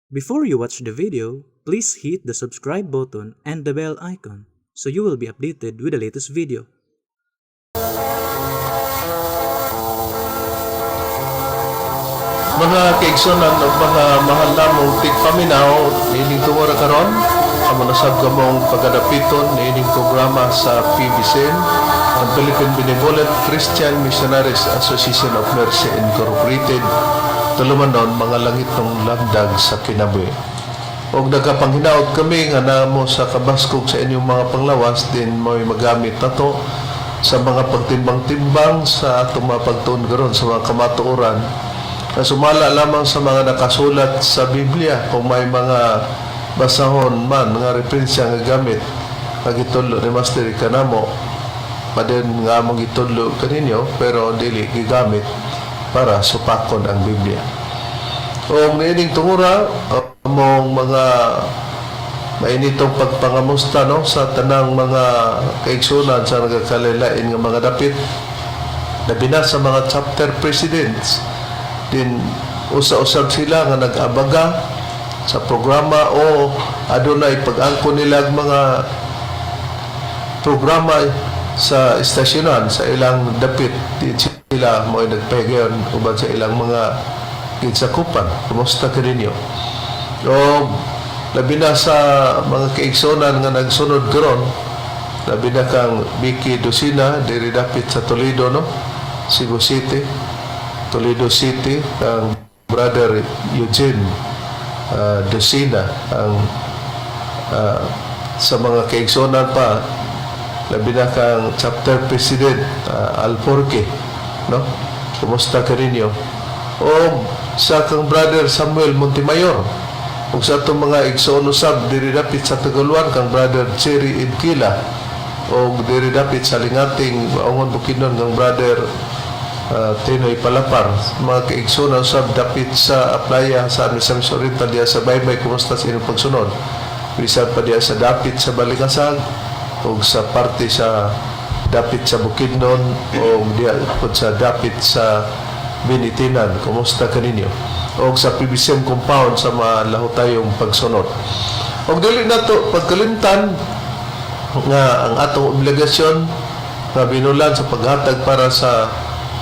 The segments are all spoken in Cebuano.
Before you watch the video, please hit the subscribe button and the bell icon so you will be updated with the latest video. Mga kaigsunan ug mga mahal namong tigpaminaw, niining tungora karon, amo na sab kamong pagadapiton niining programa sa PBCM, ang Philippine Benevolent Christian Missionaries Association of Mercy Incorporated, tulumanon Mga Langitnong Lamdag sa Kinabuhi. Og nagapanghinaot kami nga namo sa kabaskog sa inyong mga panglawas din mo'y magamit nato sa mga pagtimbang-timbang sa atong mga pagtuon karon sa mga kamatuoran na sumala lamang sa mga nakasulat sa Biblia. Kung may mga basahon man nga referensya nga gamit nga gitudlo ni Master kanamo, paden nga among gitudlo kaninyo, pero dili gigamit para supakon ang Biblia. O niining tungura, among mga mainitong pagpangamusta, no, sa tanang mga kaigsunan sa nagakalain nga mga dapit, labi na sa mga chapter presidents din. Usa-usab sila nga nag-abaga sa programa o adunay pag-angko nila ang mga programa sa istasyonan sa ilang dapit. Di sila mo nagpahigayon uban sa ilang mga ginsakupan. Kumusta kaninyo? O labi na sa mga kaigsunan nga nagsunod karon, labi na kang Vicky Docina diri dapit sa Toledo, no, Cebu City, Toledo City, ang Brother Eugene Docina, ang sa mga kaigsunan pa, labi na kang chapter president Alforque, no, kumusta kaninyo? O sa kang Brother Samuel Montemayor ug sa atong mga igsoon usab diri dapit sa Taguluan, kang Brother Cherry Idkila, o diri dapit sa Lingating, Baungon, Bukidnon, kang Brother Tinoy Palapar, mga kaigsoon usab dapit sa Aplaya sa Misamis Oriental diya sa Baybay, kumusta sa inyong pagsunod? Bisan pa diya sa dapit sa Balikasag o sa parte sa dapit sa Bukidnon o diya pod sa dapit sa Binitinan, kumusta kaninyo? O sa PBCM compound sa malahutayong pagsunod. O dili nato pagkalimtan nga ang atong obligasyon nga binulan sa paghatag para sa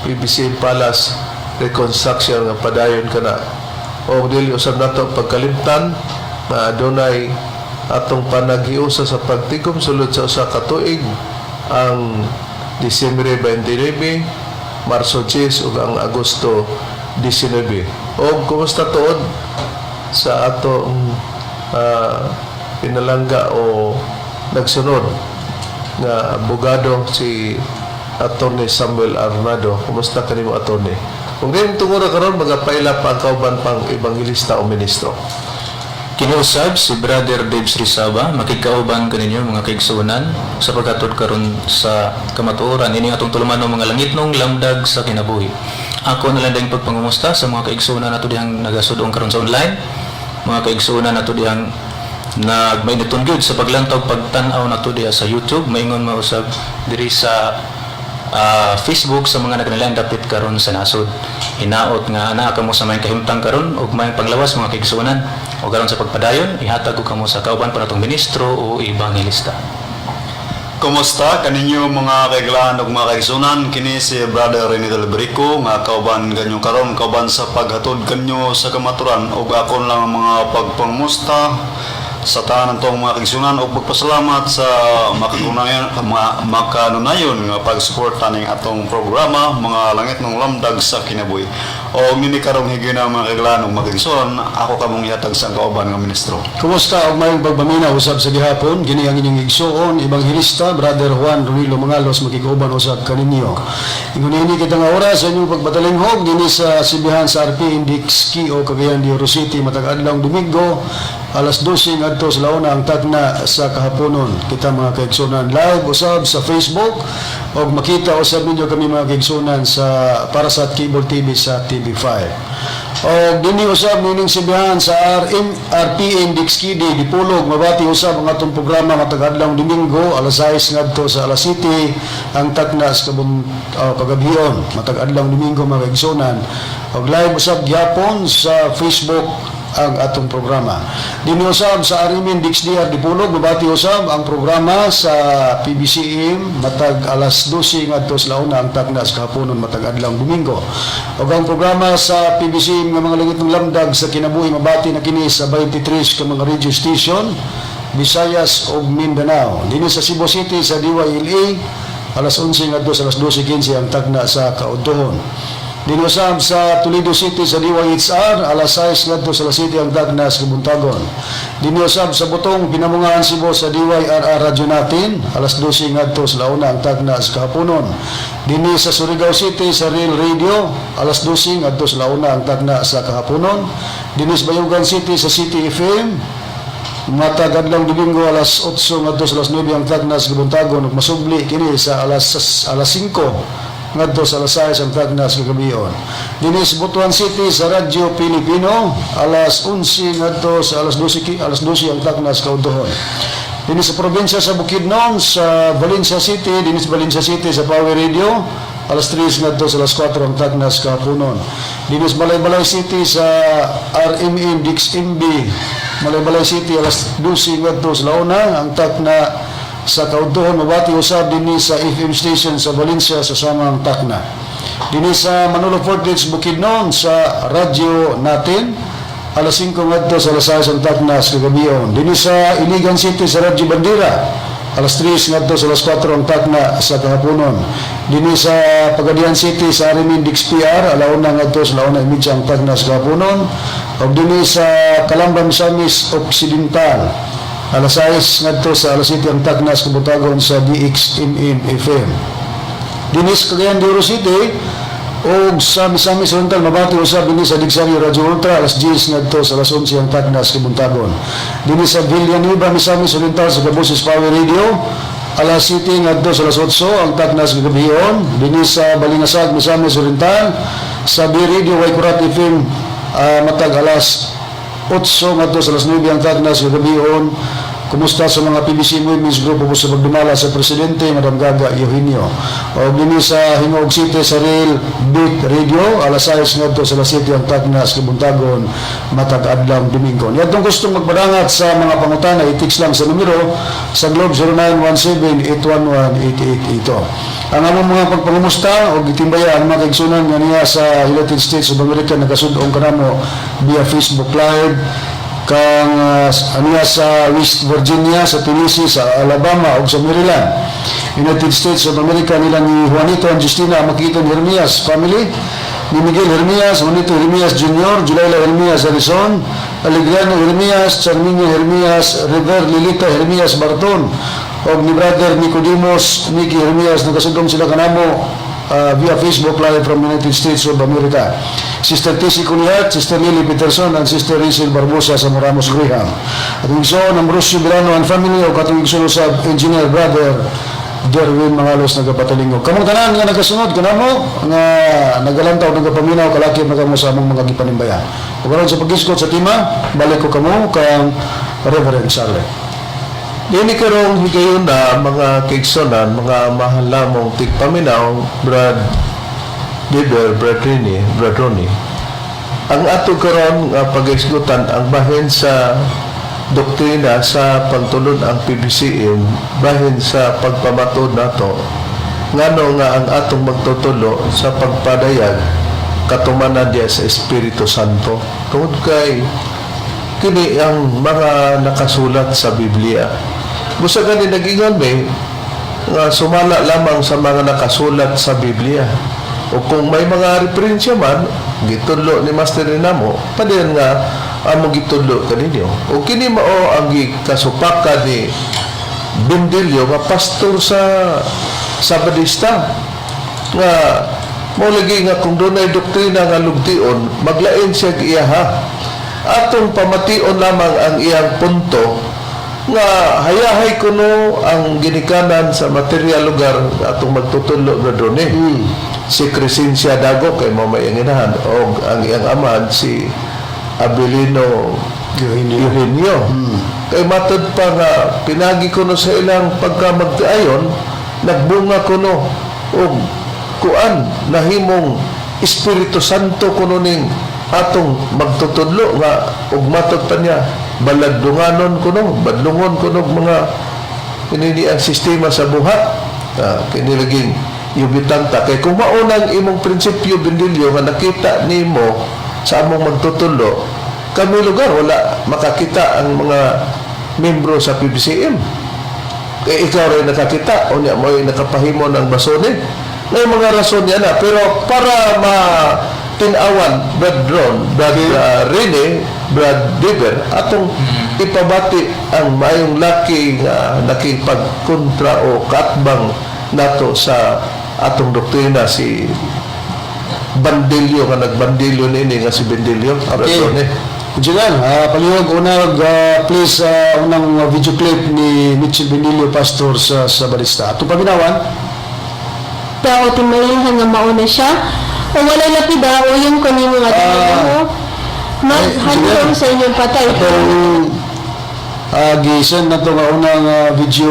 PBCM Palace reconstruction nga padayon kana. O dili usab nato pagkalimtan nga adunay atong panaghiusa sa pagtigom sulod sa 1 ka tuig ang Disyembre 29, Marso 10 ug ang Agosto 19. O kumusta tuod sa atong pinalangga o nagsunod nga abogado, si Attorney Samuel Arnado? Kumusta kanimo, Attorney? Kung din tungod karon, magapaila pa ang kauban pang ebanghelista o ministro. Kiniusab si Brother Dave Srisaba, makigkauban kaninyo, mga kaigsunan, sa paghatod karon sa kamatuoran ini atong tulumanon, Mga Langitnong Lamdag sa Kinabuhi. Ako na lang din pagpangumusta sa mga kaigsunan nato dihang nagasudong karon sa online, mga kaigsunan nato dihang nagmainiton gyud sa paglantaw, pagtan-aw nato diha sa YouTube, maingon mausab diri sa Facebook sa mga nagkanilang dapit karon sa nasod. Hinaot nga naa kamo sa may kahimtang karon ug may panglawas, mga kaigsuonan. O karon sa pagpadayon, ihatag ko kamo sa kauban pa natong ministro o ebanghelista. Kumusta kaninyo, mga kaiglahan ug mga kaigsunan? Kini si Brother Rene Del Brico nga kauban kanyo karon, kauban sa paghatod kanyo sa kamaturan, ug akon lang ang mga pagpangmusta sa tanan tong mga kaigsunan ug pagpasalamat sa makakunayon makanunayon nga pagsuporta ning atong programa, Mga Langitnong Lamdag sa Kinabuhi. O nini karong higayuna, mga kaiglahan ug mga kaigsunan, ako kamong ihatag sa kauban nga ministro. Kumusta og mayong pagpaminaw usab sa gihapon? Kini ang inyong igsuon, Ebanghelista Brother Juan Ronilo Mangalos, makigauban usab kaninyo. Ingon ini kita nga oras sa inyong pagpatalinghog dinhi sa sibihan sa RP Index o Cagayan de Oro City, matag adlaw Domingo alas 12 ngadto sa launa ang tagna sa kahaponon. Kita, mga kaigsunan, live usab sa Facebook og makita usab ninyo kami, mga kaigsunan, sa para sa Cable TV sa TV5. O dinhi usab nining sibihan sa RM, RPN Dixkidi Dipolog, mabati usab ang atong programa matag adlaw Domingo alas 6 ngadto sa alas 7 ang takna sa kagabhion matag adlaw Domingo, mga kaigsunan. Og live usab gyapon sa Facebook. ang atong programa. Dinhi usab sa Arimin DXDR Dipolog, mabati usab ang programa sa PBCM matag alas 12 ngadto sa launa ang takna sa kahaponon matag adlaw Domingo. Ug ang programa sa PBCM nga mga langitnong lamdag sa kinabuhi mabati na kini sa 23 ka mga radio station, Visayas ug Mindanao. Dinhi sa Cebu City sa DYLA alas 11 ngadto sa alas 12:15 ang takna sa kaudtohon. Dinhi usab sa Toledo City sa DYHR alas 6 ngadto sa alas 7 ang takna sa kabuntagon. Dinhi usab sa Butong, Pinamungahan, Cebu sa DYRR Radyo Natin alas 12 ngadto sa launa ang takna sa kahaponon. Dinhi sa Surigao City sa Real Radio alas 12 ngadto sa launa ang takna sa kahaponon. Dinhi sa Bayugan City sa City FM matag adlaw Domingo alas 8 ngadto sa alas 9 ang takna sa kabuntagon ug masubli kini sa alas alas 5 ngadto sa alas 6 ang takna sa kagabion. Dinhi sa Butuan City sa Radyo Pilipino alas 11 ngadto sa alas 12 alas 12 ang takna sa kaudtohon. Dinhi sa probinsya sa Bukidnon sa Valencia City, dinhi sa Valencia City sa Power Radio alas 3 ngadto sa alas 4 ang takna sa kahaponon. Dinhi sa Malaybalay City sa RMN DXMB Malaybalay City alas 12 ngadto sa launa ang takna sa kaudtohon, mabati usab dinhi sa FM station sa Valencia sa samang takna. Dinhi sa Manolo Fortich, Bukidnon sa radyo natin alas 5 ngadto sa alas 6 ang takna sa kagabion. Dinhi sa Iligan City sa Radyo Bandera alas 3 ngadto sa alas 4 ang takna sa kahaponon. Dinhi sa Pagadian City sa Arimin DXPR alauna ngadto sa 1:30 ang takna sa kahaponon. Ug dinhi sa Calamba, Misamis Occidental alas 6 ngadto sa alas 7 ang takna sa kabuntagon sa DXMM FM. Dinhi sa Cagayan de Oro City ug sa Misamis Oriental mabati usab dinhi sa Digsario Radyo Ultra alas 10 ngadto sa alas 11 ang takna sa kabuntagon. Dinhi sa Villanueva, Misamis Oriental sa Kaboses Power Radio alas 7 ngadto sa alas 8 ang takna sa kagabion. Dinhi sa Balingasag, Misamis Oriental sa B Radio Waikurat FM matag alas 8 ngadto sa alas 9 ang takna sa kagabion. Kumusta sa mga PBC Women's Group ug sa pagdumala sa Presidente Madam Gaga Eugenio. O dinhi sa Gingoog City sa Real Beat Radio alas 6 ngadto sa alas 7 ang takna sa kabuntagon matag adlaw Domingo. Niadtong gustong magpadangat sa mga pangutana, i-text lang sa numero sa Globe 0917-811-8882. Ang among mga pagpangumusta o gitimbaya ang mga kaigsunan nga niya sa United States of America nagasud-ong kanamo via Facebook Live kang aniya sa West Virginia, sa Tennessee, sa Alabama ug sa Maryland. United States of America nila ni Juanito and Justina Makito Hermias family, ni Miguel Hermias, Juanito Hermias Jr., Julayla Hermias Arizon, Alegriano Hermias, Charminio Hermias, River Lilita Hermias Barton, og ni Brother Nicodemus Nicky Hermias, nagasudong sila kanamo via Facebook Live from United States of America. Sister Tessie Cuniat, Sister Lily Peterson, and Sister Rachel Barbosa sa Moramos Graham. At igsoon Ambrosio Bilano and family o katong igsoon sa Engineer Brother Derwin Mangalos nagapatalingog. Kamong tanan nga nagasunod kanamo nga nagalantaw, nagapaminaw, kalakip na kamo sa among mga gipanimbaya. Ug aron sa pag-isgot sa tema, balik ko kamo kang Reverend Charlie. Dini karong higayuna, mga kaigsunan, mga mahal namong tigpaminaw, Brad Diber, Brad Rini, Brad Ronnie. Ang ato karon nga pag-isgutan ang bahin sa doktrina sa pagtulon ang PBCM bahin sa pagpamatod nato ngano nga ang atong magtutulo sa pagpadayag katumanan diya sa Espiritu Santo tungod kay kini ang mga nakasulat sa Biblia. Busa gani nag-ingon may nga sumala lamang sa mga nakasulat sa Biblia. O kung may mga referensya man, gitudlo ni Master Ninamo, padayon nga amo gitudlo kaninyo. O kini mao ang gikasupaka ni Bendilio nga pastor sa Sabadista nga mo lagi nga kung dunay doktrina nga lugtion, maglain siya iyaha. Atong pamation lamang ang iyang punto nga hayahay kuno ang ginikanan sa material lugar atong magtutudlo na doon eh. Si Crescencia Dago kay mao may iyang inahan o ang iyang amahan si Abilino Eugenio. Eugenio. Kay matod pa nga pinagi kuno sa ilang pagka magtiayon, nagbunga kuno og kuan nahimong Espiritu Santo kuno ning atong magtutudlo nga ug matod pa niya baladlunganon kuno, badlungon kuno mga pinili ang sistema sa buhat. Kini laging yubitanta kay kung maunang imong prinsipyo, Bendilio, nga nakita nimo sa among magtutudlo, kami lugar wala makakita ang mga membro sa PBCM eh, ikaw rin nakakita o niya mo nakapahimo ng basone. May mga rason niya na, pero para matinawan, Brad Ron, Brad Rene, Brad Diver, atong ipabati ang maayong laki nga nakipagkontra o kaatbang nato sa atong doktrina, si Bandilyo nga nagbandilyo nini nga si Bendilyo, Brad Rene. Engineer, palihog unang please unang video clip ni Mitchell Benilio, pastor sa Balista. Atong paminawan. Tao timailhan nga mauna siya o walay lapida o yung kanimo nga tinanaw maghandom sa inyong patay. Atong gi-send na to nga unang video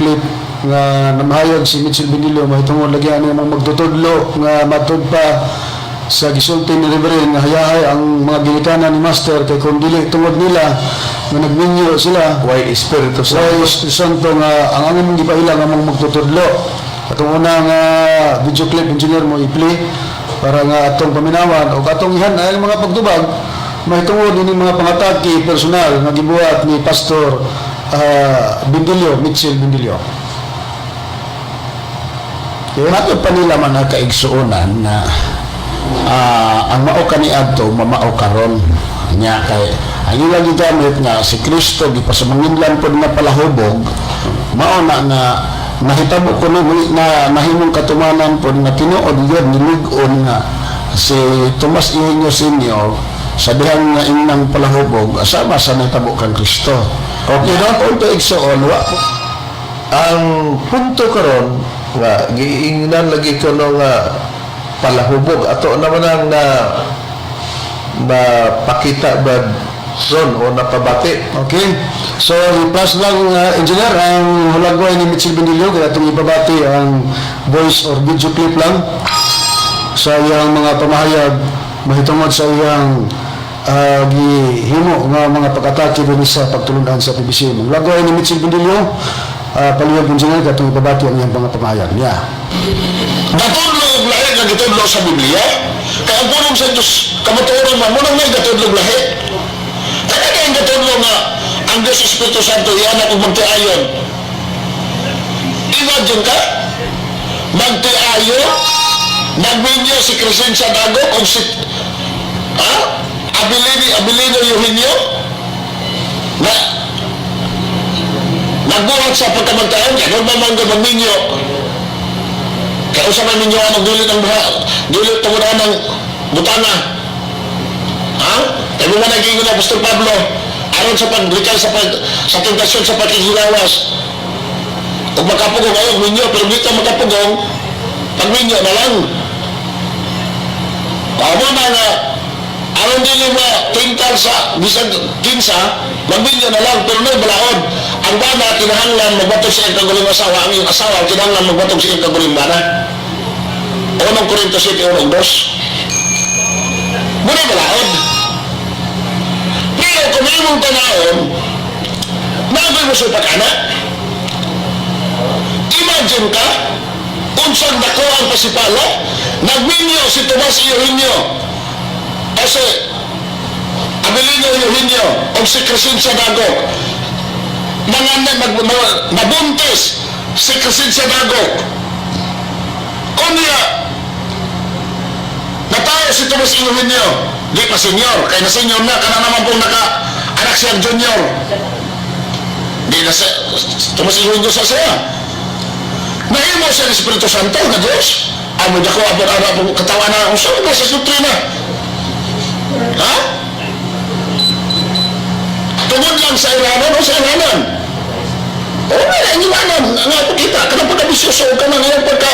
clip nga namahayag si Mitchell Benilio mahitungod lagi ani ang magtutudlo nga matud pa sa gisulti ni Reverend nga hayahay ang mga ginikanan ni Master kay kung dili tungod nila nga nagminyo sila. Why Espiritu sa Santo. Espiritu Santo nga ang among gipaila nga among magtutudlo. Atong unang video clip, engineer, mo i-play para nga atong paminawan o atong ihan ay ang mga pagtubag mahitungod ini mga pangatake personal nga gibuhat ni Pastor Bindilio, Mitchell Bindilio. Okay. Matod pa nila, mga kaigsuonan, na ang mao kaniadto mamao karon nya kay ang ilang gigamit nga si Kristo gipasamanginlan pod nga palahubog, mao na nga nahitabo kuno na nahimong katumanan pod nga tinuod yun nilig-on nga si Tomas Eugenio Senior sa dihang nga inang palahubog sama sa nahitabo kang Kristo. Okay, no? Although igsoon, wa Ang punto karon nga giingnan lagi kuno nga palahubog, ato naman ang na napakita ba ron o napabati. Okay. So, i-plus lang, engineer, ang hulagway ni Mitchell Bendilio, kaya itong ipabati ang voice or video clip lang sa iyang mga pamahayag mahitungod sa iyang gihimo nga mga pag-atake dinhi sa pagtulunan sa PBC. Ang lagway ni Mitchell Bendilio, palihog, engineer, kaya itong ipabati ang iyang mga pamahayag niya. Gatudlo og lahi nga gitudlo sa Biblia. Kay ang pulong sa Dios kamatuoran man mo nang may gatudlo og lahi. Kaya kay gatudlo nga ang Dios Espiritu Santo iyan og magtiayon. Imagine ka magtiayon, nagminyo si Crescencia Dagok og si Abilino Eugenio na nagbuhat sa pagkamagtaon kay ba man magminyo. Kaya usa man ninyo ang dili ng buha, dili tungod ng butana. Ha? Kaya mo man naging na Apostol Pablo, aron sa paglikay sa tentasyon sa pagkikilawas. Kung makapugong ayaw minyo, pero di ka makapugong, pagminyo na lang. Tama na nga, aron dili mo tintal sa bisag kinsa, magminyo na lang, pero no balaod. Ang bana kinahanglan magbatok sa iyang kaguling asawa, ang iyong asawa kinahanglan magbatok sa iyang kaguling bana. Unang Korinto 7, unang 2. Muna balaod. Pero kung imong tanawon, nagoy mo sa pag-anak. Imagine ka, unsang dako ang pasipalo, nagminyo si Tomas Eugenio, o si Abilino Eugenio, o si Crescencia Dagok, mga nabuntis si Crescencia Dagok. Unya, natao si Tomas Eugenio, di pa senior, kay na senior na, kana naman pong naka, anak siyang junior. Di na sa, Tomas Eugenio sa siya. Nahimo siya ng Espiritu Santo nga Diyos. Amo dako abot ana po katawa na ang sa sa doktrina. Ha? Tungod lang sa iranan o sa iranan. O nga, ang iranan, nga po kita, kanang pagkabisyoso ka na ngayon pagka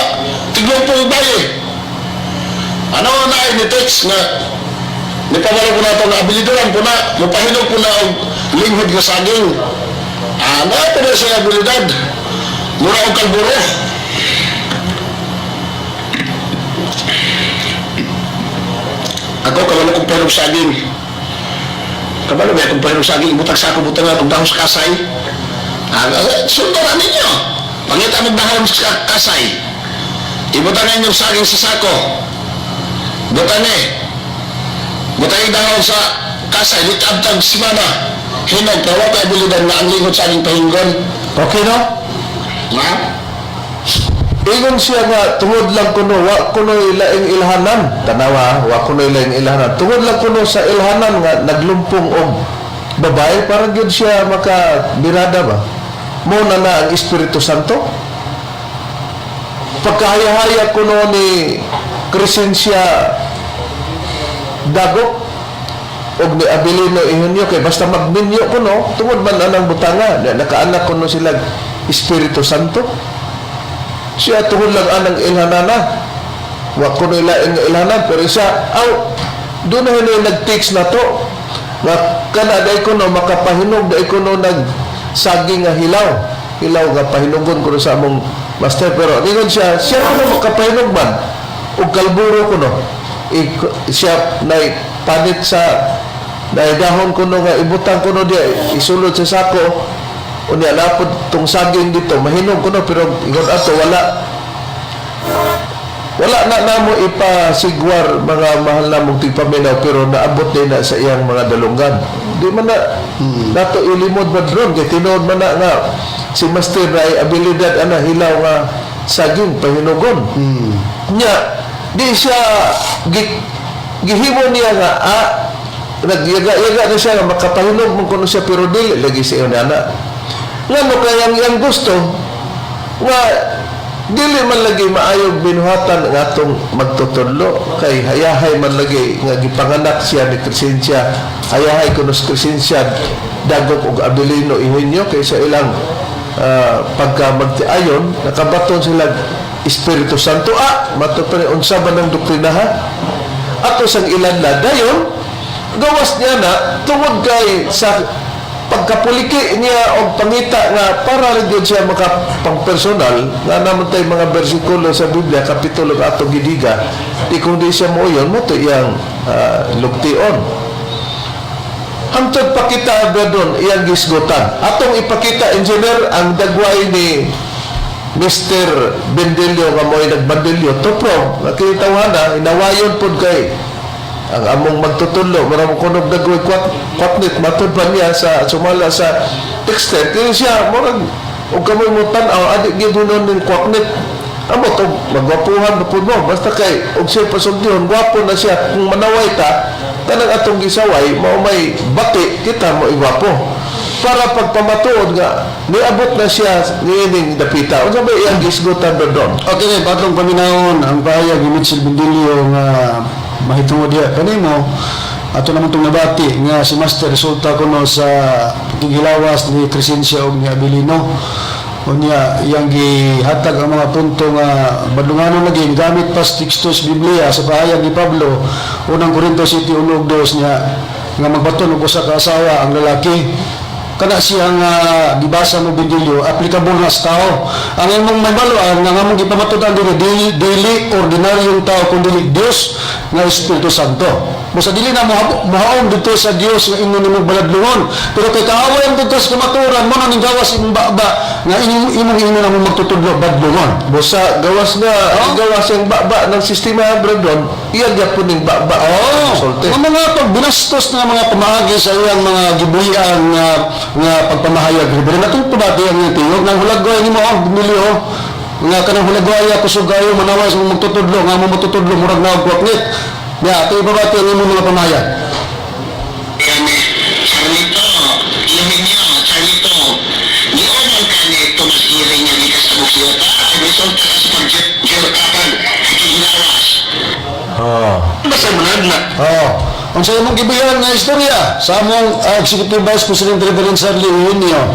tiglong po baye. Ano na ay ni text nga ni pamalo po na ito nga abiliduran po na, mupahinog po na og linghod nga saging. Ah, na po na siya abilidad. Mura og kalburo. Ako kabalo kong pahinog saging. Kabalo ba akong pahinog saging, ibutang sako, butang og dahon sa kasay. Ah, sundan na ninyo. Pangita mo dahon sa kasay. Ibutang ninyong saging sa sako. Butang eh. Butang yung dahon sa kasay, litabtag simana. Hinog, pero wala abilidad na ang lingot sa aming pahinggon. Okay, no? Ha? Ingon siya nga tungod lang kuno wa kuno ilaing ilhanan. Tanawa, wa kuno ilaing ilhanan. Tungod lang kuno sa ilhanan nga naglumpong og babae para gyud siya makabirada ba. Mo na na ang Espiritu Santo. Pagkahaya-haya kuno ni Crescencia Dagop og ni Abilino Eugenio kay basta magminyo kuno tungod man anang butanga na nakaanak kuno sila Espiritu Santo. Siya tungod lang anang ilhanana, wa kuno ilaing nga ilhanan, pero siya aw doon na hinoy nag-text na to nga kana day kuno makapahinog day kuno nag saging nga hilaw hilaw nga pahinugon kuno sa among master, pero ningon siya siya kuno makapahinog man og kalburo kuno. Siya nay panit sa nay dahon kuno nga ibutang kuno diya, isulod sa sako, unya napod tong saging dito mahinog kuno, pero ingon ato wala wala na namo ipasigwar, mga mahal namong tigpaminaw, pero naabot din na sa iyang mga dalunggan. Di man na nato ilimod ba dron kay tinuod man na nga si master na ay abilidad ana hilaw nga saging pahinugon. Nya di siya gihimo niya nga nagyaga-yaga na siya nga makapahinog man kuno siya, pero dili lagi sa iyo ana. Ngano kay ang iyang gusto nga dili man lagi maayog binuhatan ang atong magtutudlo kay hayahay man lagi nga gipanganak siya ni Crescencia, hayahay kuno si Crescencia Dagop og Abilino Eugenio kay sa ilang pagka magtiayon nakabaton sila Espiritu Santo. Mato pa ni unsa ba ng doktrina ha ato sang ilan na dayon gawas niya na tungod kay sa pagkapuliki niya og pangita nga para rin gyud siya makapangpersonal nga naman tay mga bersikulo sa Biblia kapitulo nga atong gidiga di kung di siya moyon mo to iyang lugtion. Hangtod pakita ba doon iyang gisgutan atong ipakita, engineer, ang dagway ni Mr. Bendelio nga mo'y nagbandilyo to prove nga kinitawhana inawayon pod kay ang among magtutudlo maramong kunog dagway kwatnit matud pa niya sa sumala sa texter kini siya murag og kamoy mo tan-aw adi gyud hinon ning kwatnit amo to magwapuhan na pud mo basta kay og siya pasultihon gwapo na siya. Kung manaway ta tanang atong gisaway mao may bati kita mo igwapo para pagpamatuod nga niabot na siya niining dapita. Unsa ba iyang gisgutan doon? Okay, patong paminawon ang pahayag ni Mitchell Bendilio nga mahitungod diha kanimo. Ato naman itong nabati nga si Master resulta kuno sa paghilawas ni Crescencia og ni Abilino. Unya iyang gihatag ang mga punto nga badlunganon lagi gamit pa sa teksto sa Biblia sa pahayag ni Pablo, unang Korinto 7:1-2 niya nga magbaton og usa ka asawa ang lalaki. Kana siya nga gibasa mo, Bendilio, applicable na sa tao. Ang imong mabaluan nga among gipamatud-an diri dili, dili ordinaryong tao kundi Dios nga Espiritu Santo. Busa dili na mohaom dito sa Dios nga ingon nimong baladlungon, pero kay kaaway ang dito sa kamaturan mo na ning gawas imong baba nga imong imong ingon among magtutudlo badlungon. Busa gawas na gawas ang baba ng sistema Brandon, iya gyapon ning baba. Oo. Resulte. Ang mga pagbinastos nga mga pamaagi sa iyang mga gibuhian nga nga pagpamahayag. Pero natong pabati ang iyang tingog nang hulagway nimo ang bumili oh. Nga kanang hulagway kusog kayo manaway sa mga magtutudlo nga mo magtutudlo murag naog kwaknit. Ya, ato ipabati ang imong mga pamahayag. Yan Charlito, Eugenio, Charlito, giunang ka ni Tomas Iring nga gikas sa Bukyota, ang resulta sa pag-jurkapan, kigilawas. Basta mo na. Oo. Ang sa imong gibuhian nga istorya sa among Executive Vice President Reverend Charlie Eugenio.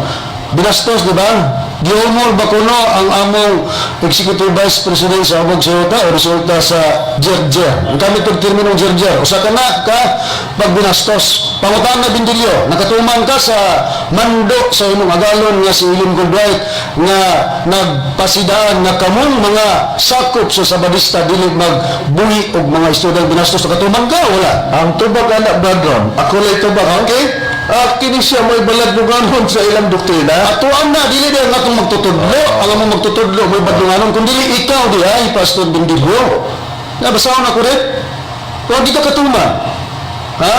Binastos, di ba? Giumol ba kuno ang among Executive Vice President sa Abog sa Yuta o resulta sa jerjer? Ang gamit og terminong jerjer. Usa ka na ka pagbinastos. Pangutan na, Bindilyo, nakatuman ka sa mando sa imong agalon nga si William Goldwhite nga nagpasidaan nga kamong mga sakop sa Sabadista dili magbuhi og mga estudyante binastos. Nakatuman ka o wala? Ang tubag ana, Brad Ron, ako lay tubag. Okay? Ah, kini siya mo'y baladluganon sa ilang doktrina. Atuan na, dili di ang atong magtutudlo. Ang among magtutudlo, may badlunganon. Kung dili ikaw di ay, Pastor Bindilyo. Nabasahon ako rin. Huwag di ka katuman. Ha?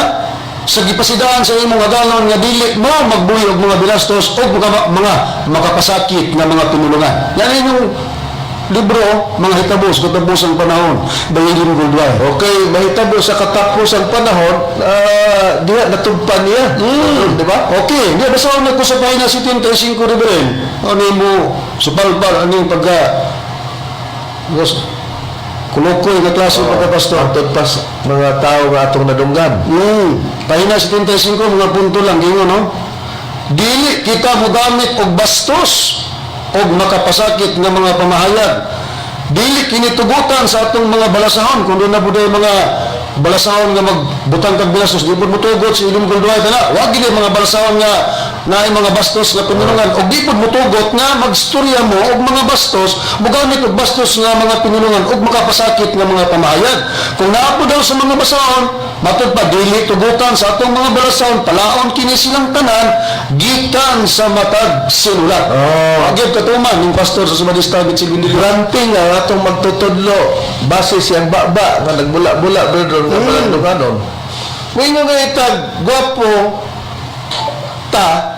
Sa gipasidaan sa imong agalon nga dili mo magbuhi og mga bilastos o mga makapasakit nga mga pinulungan. Yan inyong libro, Mga Hitabo sa Katapusang Panahon, by William Goldwire. Okay, mahitabo sa katapos ang panahon, diha natugpan niya. Di ba? Okay, di basta na ko sa pahina 75, Reverend. Ano mo supalpal ano yung pagka kulukoy nga klase oh, pagka-pastor. Matod pa sa mga tao nga atong nadunggan. Pahina 75, mga punto lang gingon, no? Dili kita mogamit og bastos og makapasakit nga mga pamahayag. Dili kini tugutan sa atong mga balasahon. Kung doon na po mga balasahon nga magbutang kag bilastos, di po mutugot si Ilong Goldwhite na. Wag gini mga balasahon nga naay mga bastos nga pinulungan og di pud mutugot nga magstorya mo og mga bastos, mogamit og bastos nga mga pinulungan og makapasakit nga mga pamahayag. Kung naa po daw sa mga basahon, matud pa dili tugutan sa atong mga balasahon, palaon kini silang tanan gikan sa matag sinulat. Oh. Magyud katuman ning pastor sa Sumadista Bitsi Bindilyo. Ranting ang atong magtutudlo base siyang baba nga nagbula-bula, brother, nga baladluganon. Moingon nga itag gwapo ta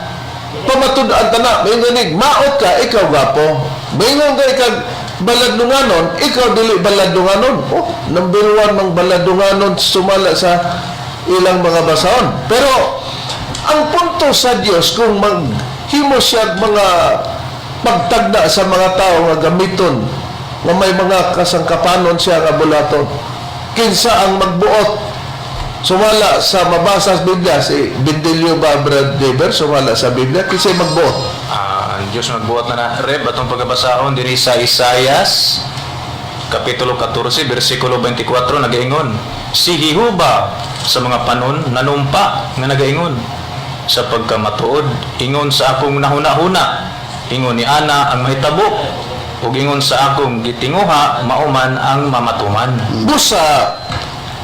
pamatud-an ta na, moingon nig maot ka ikaw gwapo. Moingon nga ikag baladlunganon, ikaw dili baladlunganon. Oh, number one mang baladlunganon sumala sa ilang mga basahon. Pero ang punto sa Dios, kung maghimo siya mga pagtagda sa mga tao nga gamiton nga may mga kasangkapanon siya nga bulaton, kinsa ang magbuot sumala sa mabasa sa Biblia? Si Bindilyo ba, Brad Deber, sumala sa Biblia, kinsa magbuot? Ah, ang Diyos magbuhat na na, Reb, atong pagkabasahon diri sa Isayas Kapitulo 14, versikulo 24, nagaingon, "Si Jehova sa mga panon nanumpa nga nagaingon, sa pagkamatuod, ingon sa akong nahuna-huna, ingon ni ana ang mahitabo, ug ingon sa akong gitinguha, mauman ang mamatuman." Busa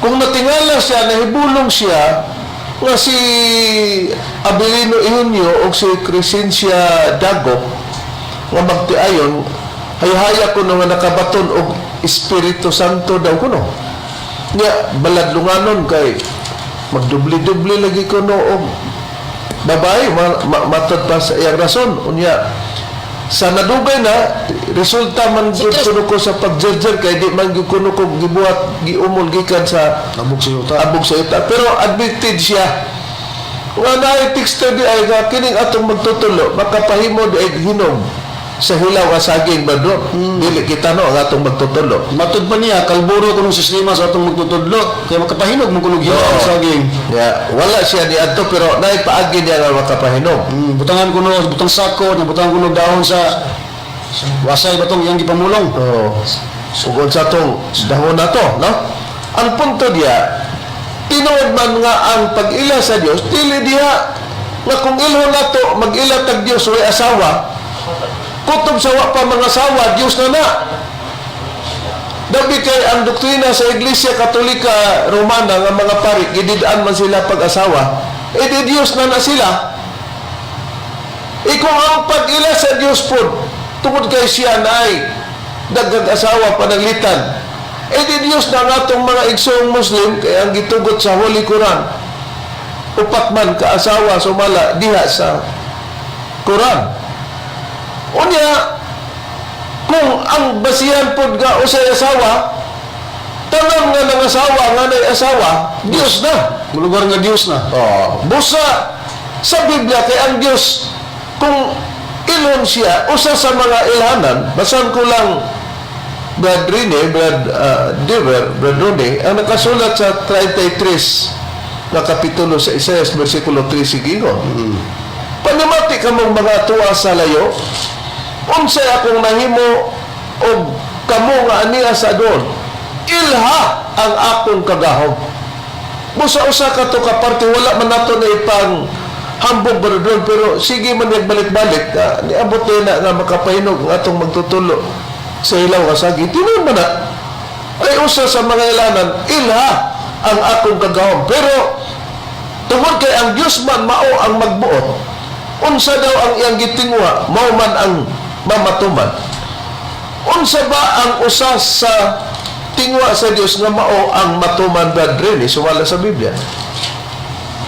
kung natingala siya, nahibulong siya nga si Abilino Eugenio o si Crescencia Dago nga magtiayon, hayhaya ko nga nakabaton og Espiritu Santo daw kuno nya baladlunganon kay magdubli-dubli lagi kuno og babae, matod pa sa iyang rason. Unya sa nadugay na resulta man gud kuno ko sa pagjerjer kay di man gyud kuno ko gibuhat, giumol gikan sa Abog sa yuta. Abog sa yuta. Pero admitted siya nga naay texter di ay nga kining atong magtutulo makapahimo di ay hinog sa hilaw nga saging ba do. Dili kita no ang atong magtutulo. Matud pa niya, kalburo kunong sistema sa atong magtutudlo. Kaya makapahinog mo kunog hilaw ang saging. Yeah, wala siya ni adto pero naay paagi niya nga makapahinog. Butangan kuno, butang sako, na butangan kuno dahon sa wasay batong iyang gipamulong. Oo. Ugod sa tong dahon na to, no? Ang punto diya, tinuod man nga ang pag-ila sa Dios, dili diha nga kung ilhon nato mag-ila tag Dios way asawa, kutob sa wa pa mga asawa, Dios na na. Dabi kay ang doktrina sa Iglesia Katolika Romana nga mga pari, gididaan man sila pag-asawa, eh di Dios na na sila. E kung ang pag-ila sa Dios po, tungod kay siya na ay daghang asawa pananglitan, eh di Dios na nga atong mga igsoong Muslim, kay ang gitugot sa Holy Quran, upat man kaasawa sumala diha sa Quran. Unya, kung ang basihan pod nga usay asawa, tanan nga nang asawa nga nay asawa, Dios na. Mulugar nga Dios na. Oh, busa sa Biblia kay ang Dios kung ilon siya usa sa mga ilhanan, basan ko lang, Brad Rene, Brad Dever, Brad Rene, ang nakasulat sa 33 na kapitulo sa Isaias, versikulo 3 sigingon. Panimati kamong mga tuwa sa layo, unsay akong nahimo og kamo nga ania sa doon, ilha ang akong kagahom. Busa usa ka to ka parte, wala man nato na ipang hambog ba doon, pero sige man balik-balik, niabot na nga makapahinog ang atong magtutulo sa hilaw nga sagi. Tinuod man na ay usa sa mga ilanan, ilha ang akong kagahom. Pero tungod kay ang Dios man mao ang magbuot, unsa daw ang iyang gitinguha, mao man ang mamatuman. Unsa ba ang usa sa tinguha sa Dios nga mao ang matuman, Brad Rene, sumala sa Biblia?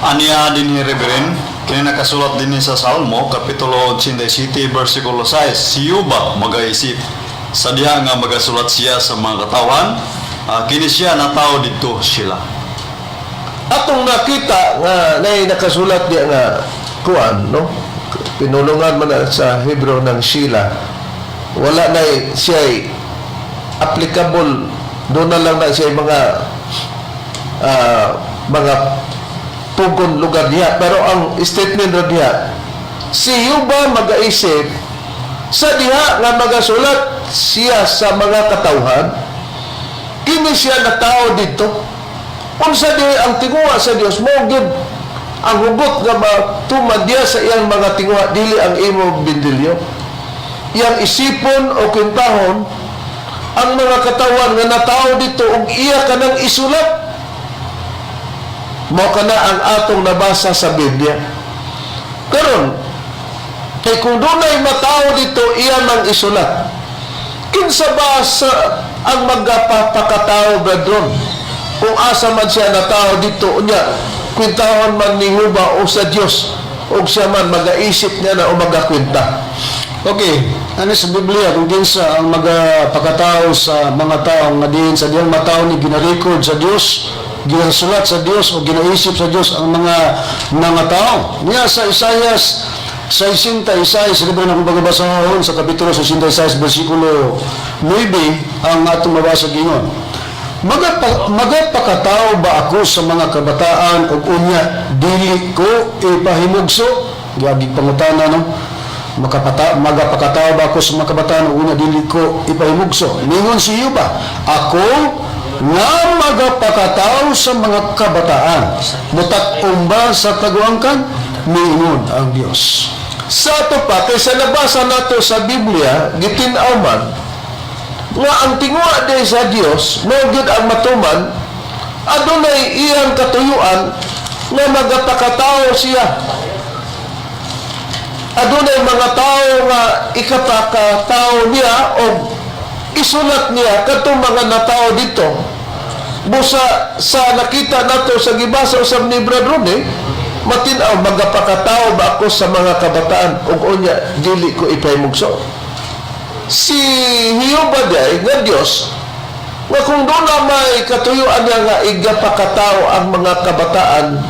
Aniya din ni Reverend, kini nakasulat din sa Salmo, Kapitulo 87, versikulo 6, si Yuba magaisip sa diha nga magasulat siya sa mga katawan, kini siya natawo didto sila. Atong nakita nga nay nakasulat diya nga kuan, no, pinulungan man na sa Hebrew ng Sheila, wala na siya applicable doon na lang na siya mga pugon lugar diha. Pero ang statement ra diha, si Yuba magaisip sa diha nga magasulat siya sa mga katawhan, kini siya natao dito. Unsa di ang tinguha sa Dios, mao gyud ang hugot nga matuman diya sa iyang mga tinguha, dili ang imo bindilyo. Iyang isipon o kwentahon ang mga katawan nga natao dito ug iya kanang isulat. Mao kana ang atong nabasa sa Biblia. Karon, kay kung dunay matao dito, iya mang isulat. Kinsa ba sa ang magapapakatao, brethren? Kung asa man siya natao dito, unya kwentahon man ni Huba o sa Dios, og siya man magaisip niya na o magakwenta. Okay, ano sa Biblia kung kinsa ang magapakatao sa mga tao nga diin sa diyang matao ni gina-record sa Dios, ginasulat sa Dios o ginaisip sa Dios ang mga tao. Niya sa Isaias 66, libre na kung pagabasahon sa Kapitulo 66, versikulo 9, ang atong mabasa gingon. Magapakatao ba ako sa mga kabataan ug unya dili ko ipahimugso? Giagig pangutana, no? Magapakatao ba ako sa mga kabataan ug unya dili ko ipahimugso? Ningon si Yuba, ako nga magapakatao sa mga kabataan, mutak-om ba sa taguangkan? Niingon ang Dios. Sa ato pa, kaysa nabasa nato sa Biblia, gitin-aw man nga ang tinguha day sa Dios, mao gyud ang matuman, adunay iyang katuyuan nga magapakatao siya. Adunay mga tao nga ikapakatao niya o isulat niya katong mga natao dito. Busa sa nakita nato sa gibasa usab ni Brad Rone, matin-aw, magapakatao ba ako sa mga kabataan ug unya dili ko ipahimugso? Si Hiyoba day nga Dios nga kung doon na may katuyuan niya nga igapakatao ang mga kabataan,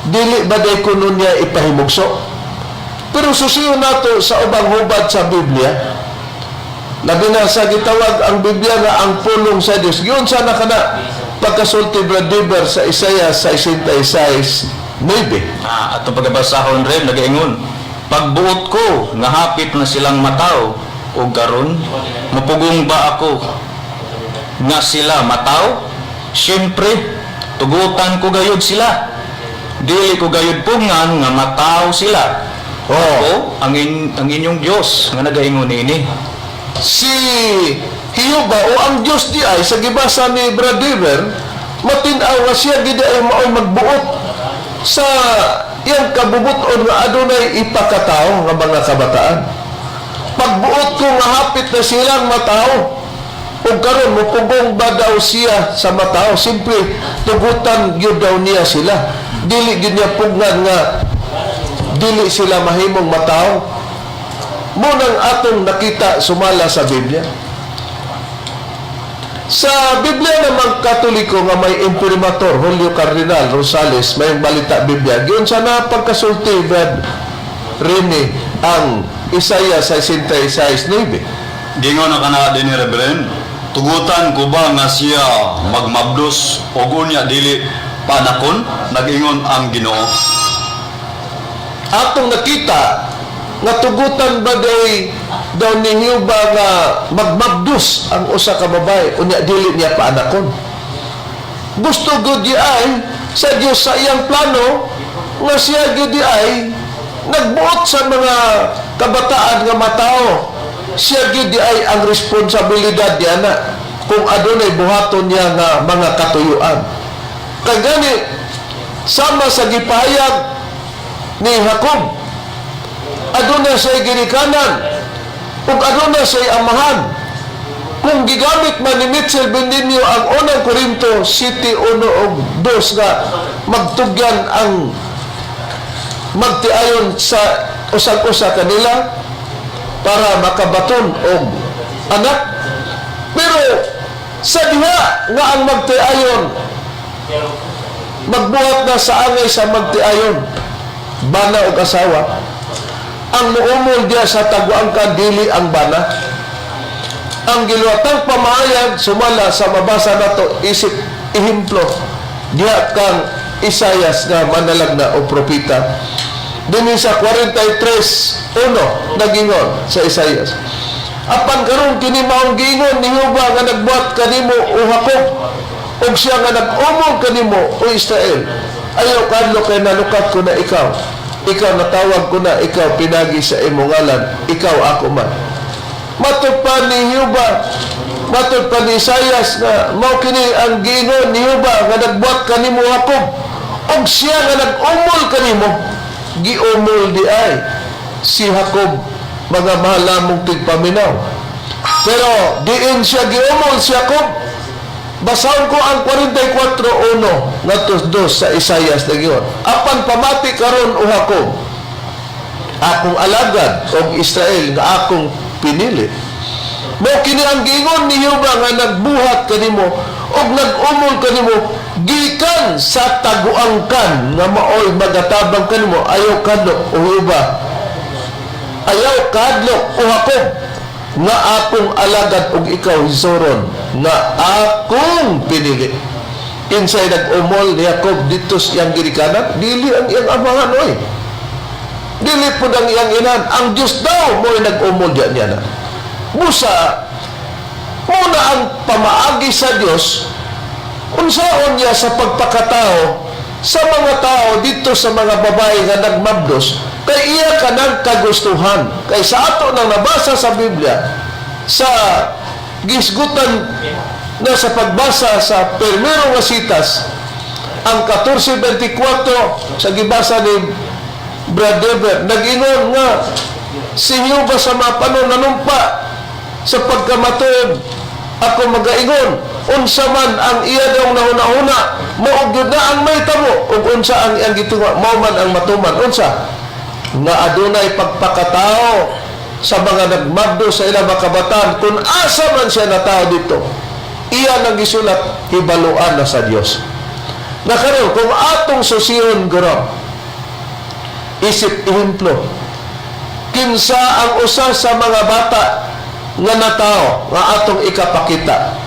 dili ba day kuno niya ipahimugso? Pero susiyo nato sa ubang hubad sa Biblia, labi na sa gitawag ang Biblia nga ang pulong sa Dios. Giunsa sana kana pagkasulti, Brad Dever, sa Isaiah 66:9? Atong pagabasahon, Rev, nagaingon, pagbuot ko nga hapit na silang mataw ug karon mapugong ba ako nga sila mataw? Siyempre, tugutan ko gayud sila. Dili ko gayud pungan nga mataw sila. Ako ang inyong Dios nga nagaingon niini. Si Hiyoba o ang Diyos di ay sa gibasa ni Brad Dever, matin-aw nga siya gid ay maoy magbuot sa iyang kabubuton nga adunay ipakatao nga mga kabataan. Pagbuot ko nga hapit na silang matao ug karon mupugong ba daw siya sa matao? Siyempre, tugutan gyud daw niya sila. Dili gyud niya pugnan nga dili sila mahimong matao. Munang atong nakita sumala sa Biblia. Sa Biblia namang Katoliko nga may imprimatur, Julio Cardinal Rosales, may balita Biblia. Giyon sa na pagkasulti, Brad Rene, ang Isaiah 66:9. Gingon na kana din ni Reverend, tugutan ko ba nga siya magmabdos og unya dili panakon? Nag-ingon ang Ginoo. Atong nakita nga tugutan ba day daw ni Jehova nga magmabdos ang usa ka babae, unya dili niya paanakon? Gusto gud ay sa Dios sa iyang plano nga siya gud ay nagbuot sa mga kabataan nga matao. Siya gud ay ang responsibilidad niya na kung adunay buhaton niya nga mga katuyuan. Kay gani, sama sa gipahayag ni Jacob, aduna siya'y ginikanan ug aduna siya'y amahan. Kung gigamit man ni Mitchell Bendiño ang Unang Korinto 7:1 og 2 nga magtugyan ang magtiayon sa usag-usa kanila para makabaton og anak, pero sa diha nga ang magtiayon magbuhat na sa angay sa magtiayon, bana og asawa, ang muumol diya sa taguangkan dili ang bana. Ang giluwatang pamahayag sumala sa mabasa nato isip ehemplo diha kang Isayas nga manalagna o propeta dinhi sa 43:1. Nagingon sa Isayas, "Apan karon kini maong giingon ni Jehova nga nagbuhat kanimo, o Jacob, ug siya nga nag-umol kanimo, o Israel: Ayaw kahadlok kay nalukat ko na ikaw. Ikaw natawag ko na ikaw pinagi sa imong ngalan. Ikaw ako man." Matod pa ni Jehova, matod pa ni Isayas nga mao kini ang giingon ni Jehova nga nagbuhat kanimo, Jacob, ug siya nga nag-umol kanimo. Giumol di ay si Jacob, mga mahal namong tigpaminaw. Pero diin siya giumol si Jacob? Basahon ko ang 44:1 ngadto 2 sa Isayas na giingon, "Apan pamati karon, o Jacob, akong alagad, og Israel nga akong pinili. Mao kini ang giingon ni Jehova nga nagbuhat kanimo ug nag-umol kanimo gikan sa taguangkan nga maoy magatabang kanimo. Ayaw kadlok, o Jehova. Ayaw kadlok, o Jacob, nga akong alagad, ug ikaw, Jesurun, nga akong pinili." Kinsay nag-umol ni Jacob dito sa iyang ginikanan? Dili ang iyang amahan, oy. Dili po ang iyang inahan. Ang Diyos daw mo'y nag-umol diyan niya na. Busa, muna ang pamaagi sa Diyos, unsaon niya sa pagpakatao sa mga tao dito sa mga babae nga nagmabdos, kay iya ka ng kagustuhan. Kay sa ato nang nabasa sa Biblia, sa gisgutan na sa pagbasa sa Primero nga Citas, ang 14:24 sa gibasa ni Brad Dever, nag-ingon nga si Jehovah sa mapanon nanumpa sa pagkamatuod ako magaingon, unsa man ang iya daw nahuna-huna, mao gyud na ang mahitabo, ug unsa ang iyang gitunga, mao man ang matuman. Unsa nga adunay pagpakatao sa mga nagmabdo sa ilang mga kabataan, kung asa man siya natao dito, iya nang gisulat, hibaluan na sa Dios na karon. Kung atong susiyon guro isip ehemplo, kinsa ang usa sa mga bata nga natao nga atong ikapakita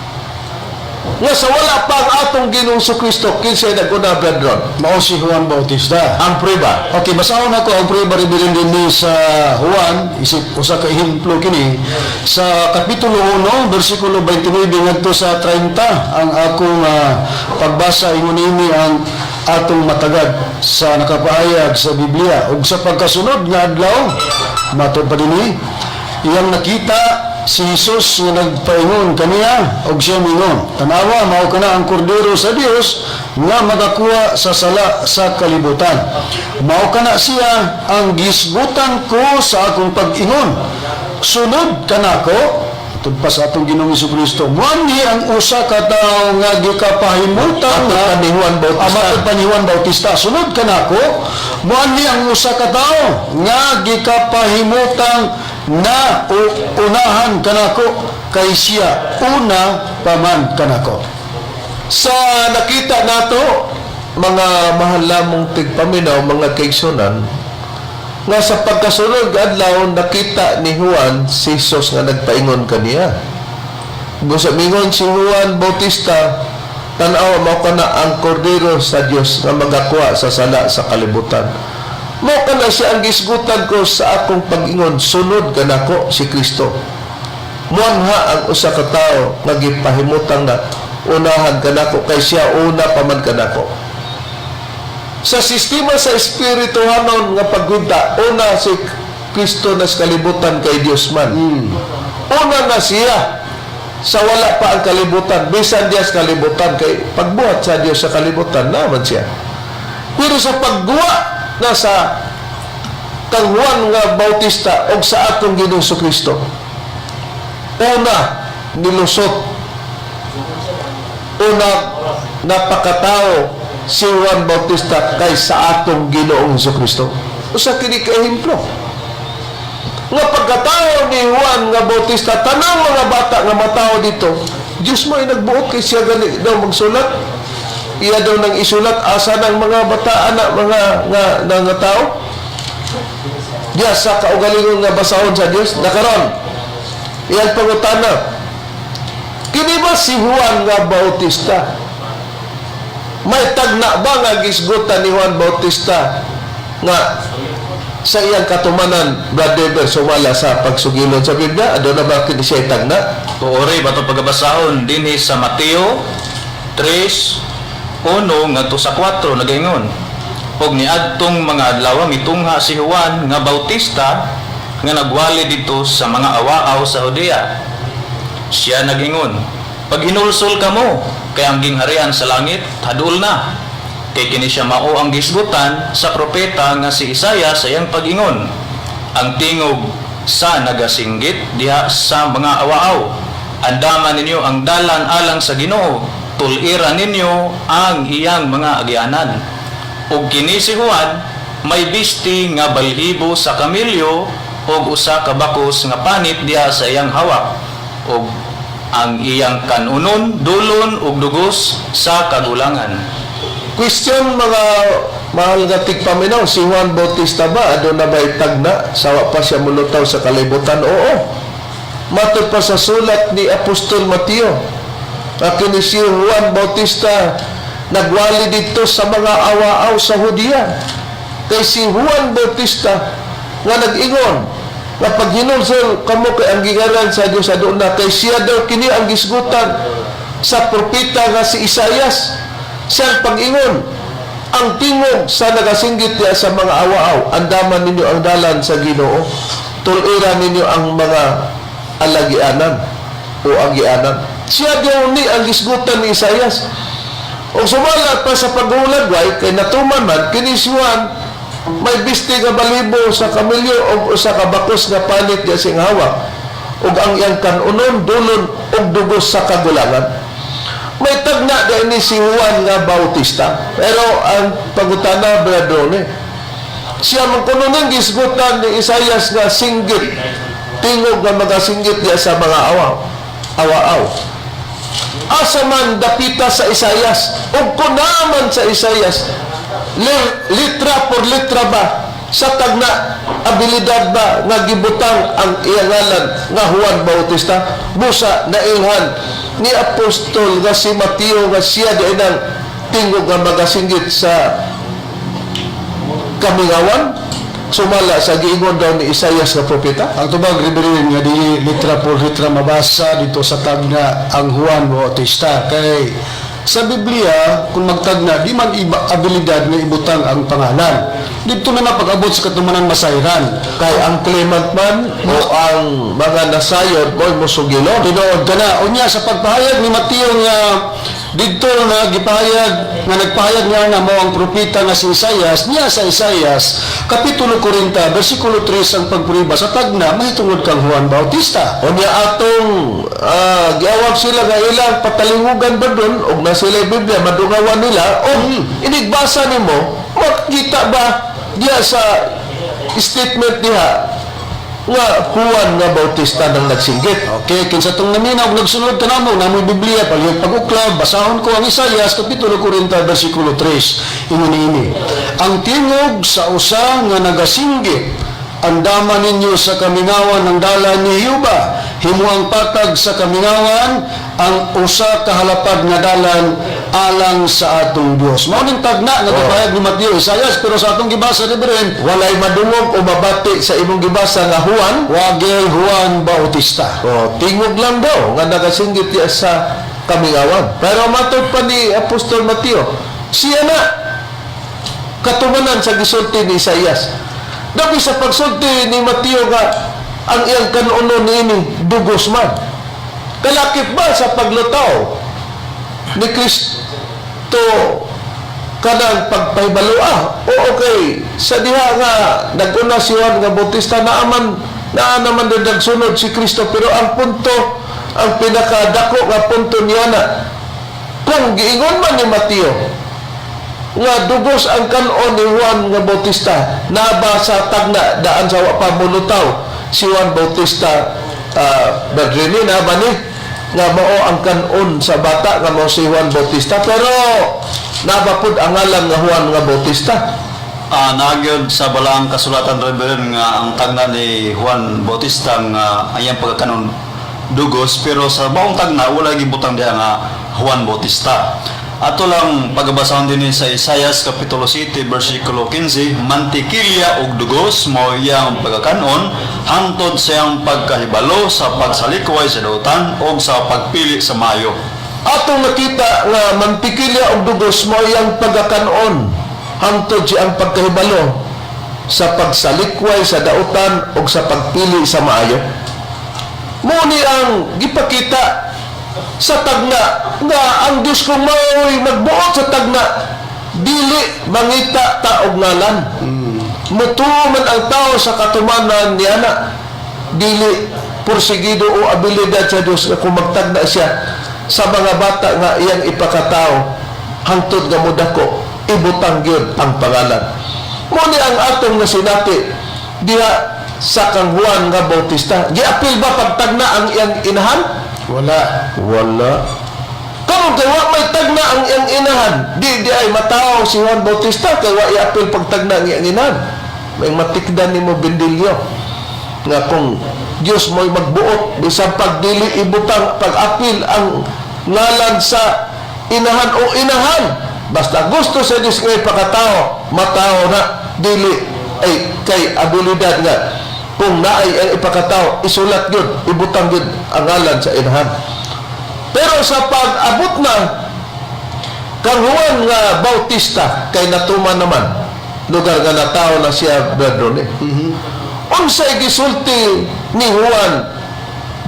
nga sa wala pa ang atong Ginoong Kristo, kinsay naguna, Brethren? Mao si Juan Bautista. Ang prueba. Okay, basahon ako ang prueba revealed din sa Juan, isip usa ka ehemplo kini sa kapitulo 1 bersikulo 29 ngadto sa 30 ang akong pagbasa. Ingon ini ang atong matagad sa nakapahayag sa Biblia: "Ug sa pagkasunod nga adlaw, matod pa dinhi, iyang nakita si Jesus nga nagpaingon kaniya og siya mingon, 'Tanawa, mao kana ang kordero sa Dios nga magakuha sa sala sa kalibutan. Mao kana siya ang gisgutan ko sa akong pag-ingon, Sunod kanako.'" Tud pa sa atong Ginoong Kristo, "Muanhi ang usa ka tawo nga gikapahimutan Matod nga pa ni Juan Bautista. Ah, matod pa ni Juan Bautista, 'Sunod kanako, muanhi ang usa ka tawo nga gikapahimutang na unahan kanako kay siya una pa man kanako." Sa nakita nato, mga mahal lamong tigpaminaw, mga kaigsunan, nga sa pagkasunod nga adlaw nakita ni Juan si Jesus nga nagpaingon kaniya. Busa mingon si Juan Bautista, "Tanaw, mao kana ang kordero sa Dios nga magakuha sa sala sa kalibutan." Mao kana siya ang gisgutan ko sa akong pag-ingon, sunod kanako si Kristo. Muangha ang usa ka tawo nga gipahimutang na unahan kanako kay siya una pa man kanako. Sa sistema sa espirituhanon nga paggunta, una si Kristo na sa kalibutan kay Dios man. Una na siya sa wala pa ang kalibutan, bisan diya sa kalibutan kay pagbuhat sa Dios sa kalibutan naman siya. Pero sa pagguwa na sa kang Juan nga Bautista og sa atong Ginoong Kristo, una nilusot, una napakatao si Juan Bautista kay sa atong Ginoong Kristo. Usa kini ka ehemplo nga pagkatao ni Juan nga Bautista, tanang mga bata nga matao dito, Diyos mo ay nagbuot kay siya gani daw magsulat, iya daw nang isulat asa ng mga bata anak mga nga, nga, nga tao diya sa kaugalingon nga basahon sa Dios nakaron. Iyang pangutana, kini ba si Juan nga Bautista, may tagna ba nga gisgutan ni Juan Bautista nga sa iyang katumanan, Brother Bear, sumala sa pagsugilon sa Biblia, aduna ba kini siya tagna? Oo, Reb, ato pagabasahon dinhi sa Mateo 3:1 ngadto sa 4, nagaingon. Og niadtong mga adlaw mitungha si Juan nga Bautista nga nagwali didto sa mga awaaw sa Judea. Siya nagingon, "Paghinulsol kamo, kay ang gingharian sa langit haduol na." Kay kini siya mao ang gisgutan sa propeta nga si Isaiah sa iyang pag-ingon, "Ang tingog sa nagasinggit diha sa mga awaaw. Andaman ninyo ang dalan alang sa Ginoo, tulira ninyo ang iyang mga agyanan." Ug kini si Juan may bisti nga balhibo sa kamelyo ug usa ka bakos nga panit diha sa iyang hawak, ug ang iyang kanunon dulon ug dugos sa kagulangan. Question, mga mahal nga tigpaminaw, si Juan Bautista ba, aduna ba tagna sawa pa siya mulutaw sa kalibutan? Oo. Matod pa sa sulat ni Apostol Mateo, nga kini si Juan Bautista nagwali dito sa mga awaaw sa Judea. Kay si Juan Bautista nga nag-ingon nga paghinulsol kamo kay ang gingaran sa Dios aduna, kay siya daw kini ang gisgutan sa propeta nga si Isaias. Siyang pag-ingon, "Ang tingog sa nagasinggit diya sa mga awaaw, andaman ninyo ang dalan sa Ginoo, tulira ninyo ang mga alagianan o agianan." Siya daw ni ang gisgutan ni Isaias. O sumala pa sa paghulagway, kay natuman man, kini si Juan, may bisti nga balibo sa kamelyo o usa ka bakos nga panit diya sing hawak, ug ang iyang kanunon dulon og dugos sa kagulangan. May tagna din ni si Juan nga Bautista. Pero ang pagutana, Brother, siya man kuno ning gisgutan ni Isaias nga singgit, tingog nga magasinggit diya sa mga awaaw. Asa man dapita sa Isaias? Ug kunaman sa Isaias, litra por litra ba sa tagna abilidad ba nga gibutang ang iyang ngalan nga Juan Bautista? Busa nailhan ni apostol nga si Mateo nga siya di ang tingog nga magasinggit sa kamingawan sumala sa giingon daw ni Isaias nga propeta. Ang tubag, Reverend, nga di litra por litra mabasa dito sa tagna ang Juan Bautista. Kay sa Biblia, kung magtagna, di man iba abilidad nga ibutang ang pangalan. Dito na napag-abot sa katumanan masayran. Kay ang claimant man o ang mga nasayod mo'y musugilon. Tinuod ka na. Unya, sa pagpahayag ni Mateo nga didto nga gipahayag nga nagpahayag nga na mo ang propeta nga si Isaias niya sa Isaias kapitulo 40 bersikulo 3, ang pagpuriba sa tagna mahitungod kang Juan Bautista. Unya atong giawag sila nga ilang patalingugan ba dun og na sila Biblia madungawan nila o inigbasa nimo, makita ba diya sa statement niya nga Juan nga Bautista nang nagsinggit? Okay, kinsa tong naminaw og nagsunod kanamo namoy Biblia, palihog pag-uklab, basahon ko ang Isaias kapitulo 40 bersikulo 3. Ingon niini: "Ang tingog sa usa nga nagasinggit, andama ninyo sa kamingawan ng dalan ni Jehova, himuang patag sa kamingawan ang usa ka halapad nga dalan." Alang sa atong Dios. Mao ning tagna nga gipahayag ni Mateo Isaias, pero sa atong gibasa ni Bren, Walay madungog o mabati sa imong gibasa nga Juan. Wagay Juan Bautista. O, tingog lang daw nga nagasinggit diya sa kamingawan. Pero matod pa ni Apostol Mateo, siya na katumanan sa gisulti ni Isaias. Dapi sa pagsulti ni Mateo nga ang iyang kanuno niini dugos man. Kalakip ba sa paglutaw ni Kristo kanang pagpahibaloa? O okay, sa diha nga naguna si Juan nga Bautista, naaman naa naman din nagsunod si Kristo, pero ang punto, ang pinakadako nga punto niya na kung giingon man ni Mateo nga dugos ang kanon ni Juan nga Bautista, naba sa tagna daan sa wa pa mulutaw si Juan Bautista, Badrini, na ba ni nga mao ang kanon sa bata nga mao si Juan Bautista, pero naba pud ang ngalan nga Juan nga Bautista? Nagyod sa balaang kasulatan, Reverend, nga ang tagna ni Juan Bautista nga ayang pagkakanon dugos, pero sa baong tagna wala gibutang diha nga Juan Bautista. Ato lang pagbasahon dinhi sa Isayas kapitulo 7 bersikulo 15: "Mantikilya ug dugos mao iyang pagkakanon hangtod sa iyang pagkahibalo sa pagsalikway sa dautan ug sa pagpili sa mayo." Atong nakita nga mantikilya og dugos mao iyang pagkakanon hangtod siyang pagkahibalo sa pagsalikway sa dautan ug sa pagpili sa maayo. Mo ni ang gipakita sa tagna nga ang Dios kung mao'y magbuot sa tagna, dili mangita ta og ngalan. Mutuo man ang tao sa katumanan niya na dili porsigido o abilidad sa Dios nga kung magtagna siya sa mga bata nga iyang ipakatao hangtod nga mudako, ibutang gyud ang pangalan. Mo ni ang atong nasinati diha sa kang Juan nga Bautista. Giapil ba pagtagna ang iyang inahan? Wala. Wala. Karon kay wa may tagna ang iyang inahan, di di ay matawo si Juan Bautista kay wa iapil pagtagna ang iyang inahan. May matikdan nimo bindilyo nga kung Dios mo'y magbuot bisan pagdili ibutang pag-apil ang ngalan sa inahan o inahan, basta gusto sa Dios nga ipakatao, matao na, dili ay kay abilidad nga kung naay ang ipakatao, isulat gyud, ibutang gyud ang ngalan sa inahan. Pero sa pag-abot na kang Juan nga Bautista, kay natuman naman lugar nga natao na siya, Brother Ronnie. Unsay gisulti ni Juan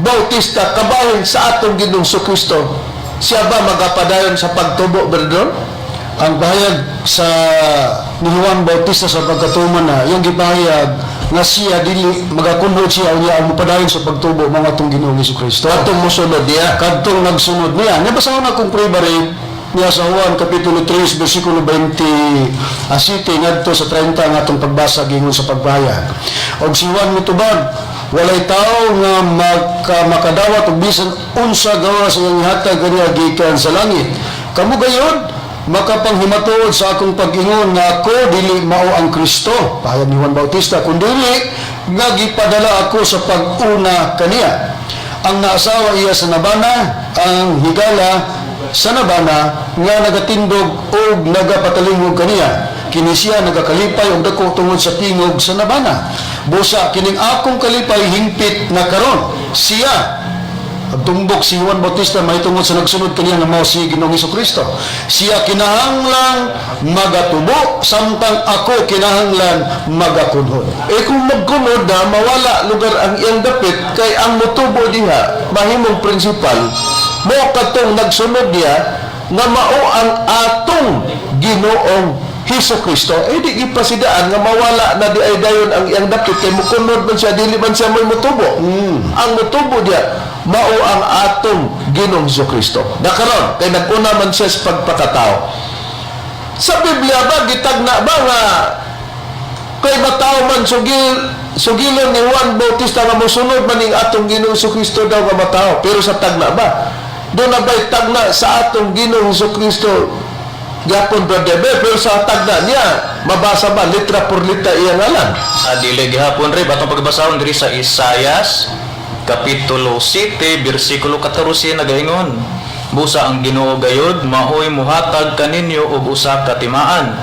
Bautista kabahin sa atong Ginoong Kristo? Siya ba magapadayon sa pagtubo, Brother? Ang pahayag sa ni Juan Bautista sa pagkatuman na iyang gipahayag nga siya dili magakunhod, siya unya ang mopadayon sa pagtubo mga atong Ginoong Kristo. Atong mosunod niya. Kadtong nagsunod niya. Nabasa na akong prueba niya sa Juan Kapitulo 3 versikulo 27 ngadto sa 30 ang atong pagbasa gingon sa pagpahayag. Og si Juan mitubag, "Walay tao nga makadawat og bisan unsa gawas sa iyang hatag kaniya gikan sa langit. Kamo gayud makapanghimatuod sa akong pag-ingon nga ako dili mao ang Kristo," pahayag ni Juan Bautista, "kundili nga gipadala ako sa pag-una kaniya. Ang naasawa iya sa nabana, ang higala sa nabana nga nagatindog og nagapatalingog kaniya. Kini siya nagakalipay og dako tungod sa tingog sa nabana. Busa kining akong kalipay hingpit na karon. Siya," tumbok si Juan Bautista mahitungod sa nagsunod kaniya nga mao si Ginoong Kristo, "siya kinahanglang magatubo samtang ako kinahanglan magakunhod." Eh kung magkunod na, mawala lugar ang iyang dapit kay ang motubo diha, mahimong prinsipal, mo katong nagsunod niya nga mao ang atong Ginoong Hesus Kristo. Eh di ipasidaan nga mawala na di ay dayon ang iyang dapit kay mukunod man siya, dili man siya mo'y motubo. Ang motubo diha mao ang atong Ginoong Hesus Kristo. Nakaron kay naguna man siya sa pagpakatao. Sa Biblia ba gitagna ba nga kay matao man sugilon ni Juan Bautista nga mosunod man ning atong Ginoong Kristo daw nga matao, pero sa tagna ba doon na ba'y tagna sa atong Ginoong Kristo gyapon, Brother Bear? Pero sa tagna niya, mabasa ba litra por litra iyang ngalan? Dili gihapon, Reb. Atong pagbasahon diri sa Isayas kapitulo 7 bersikulo 14, nagaingon. Busa ang Ginoo gayod maoy muhatag kaninyo og usa ka timaan.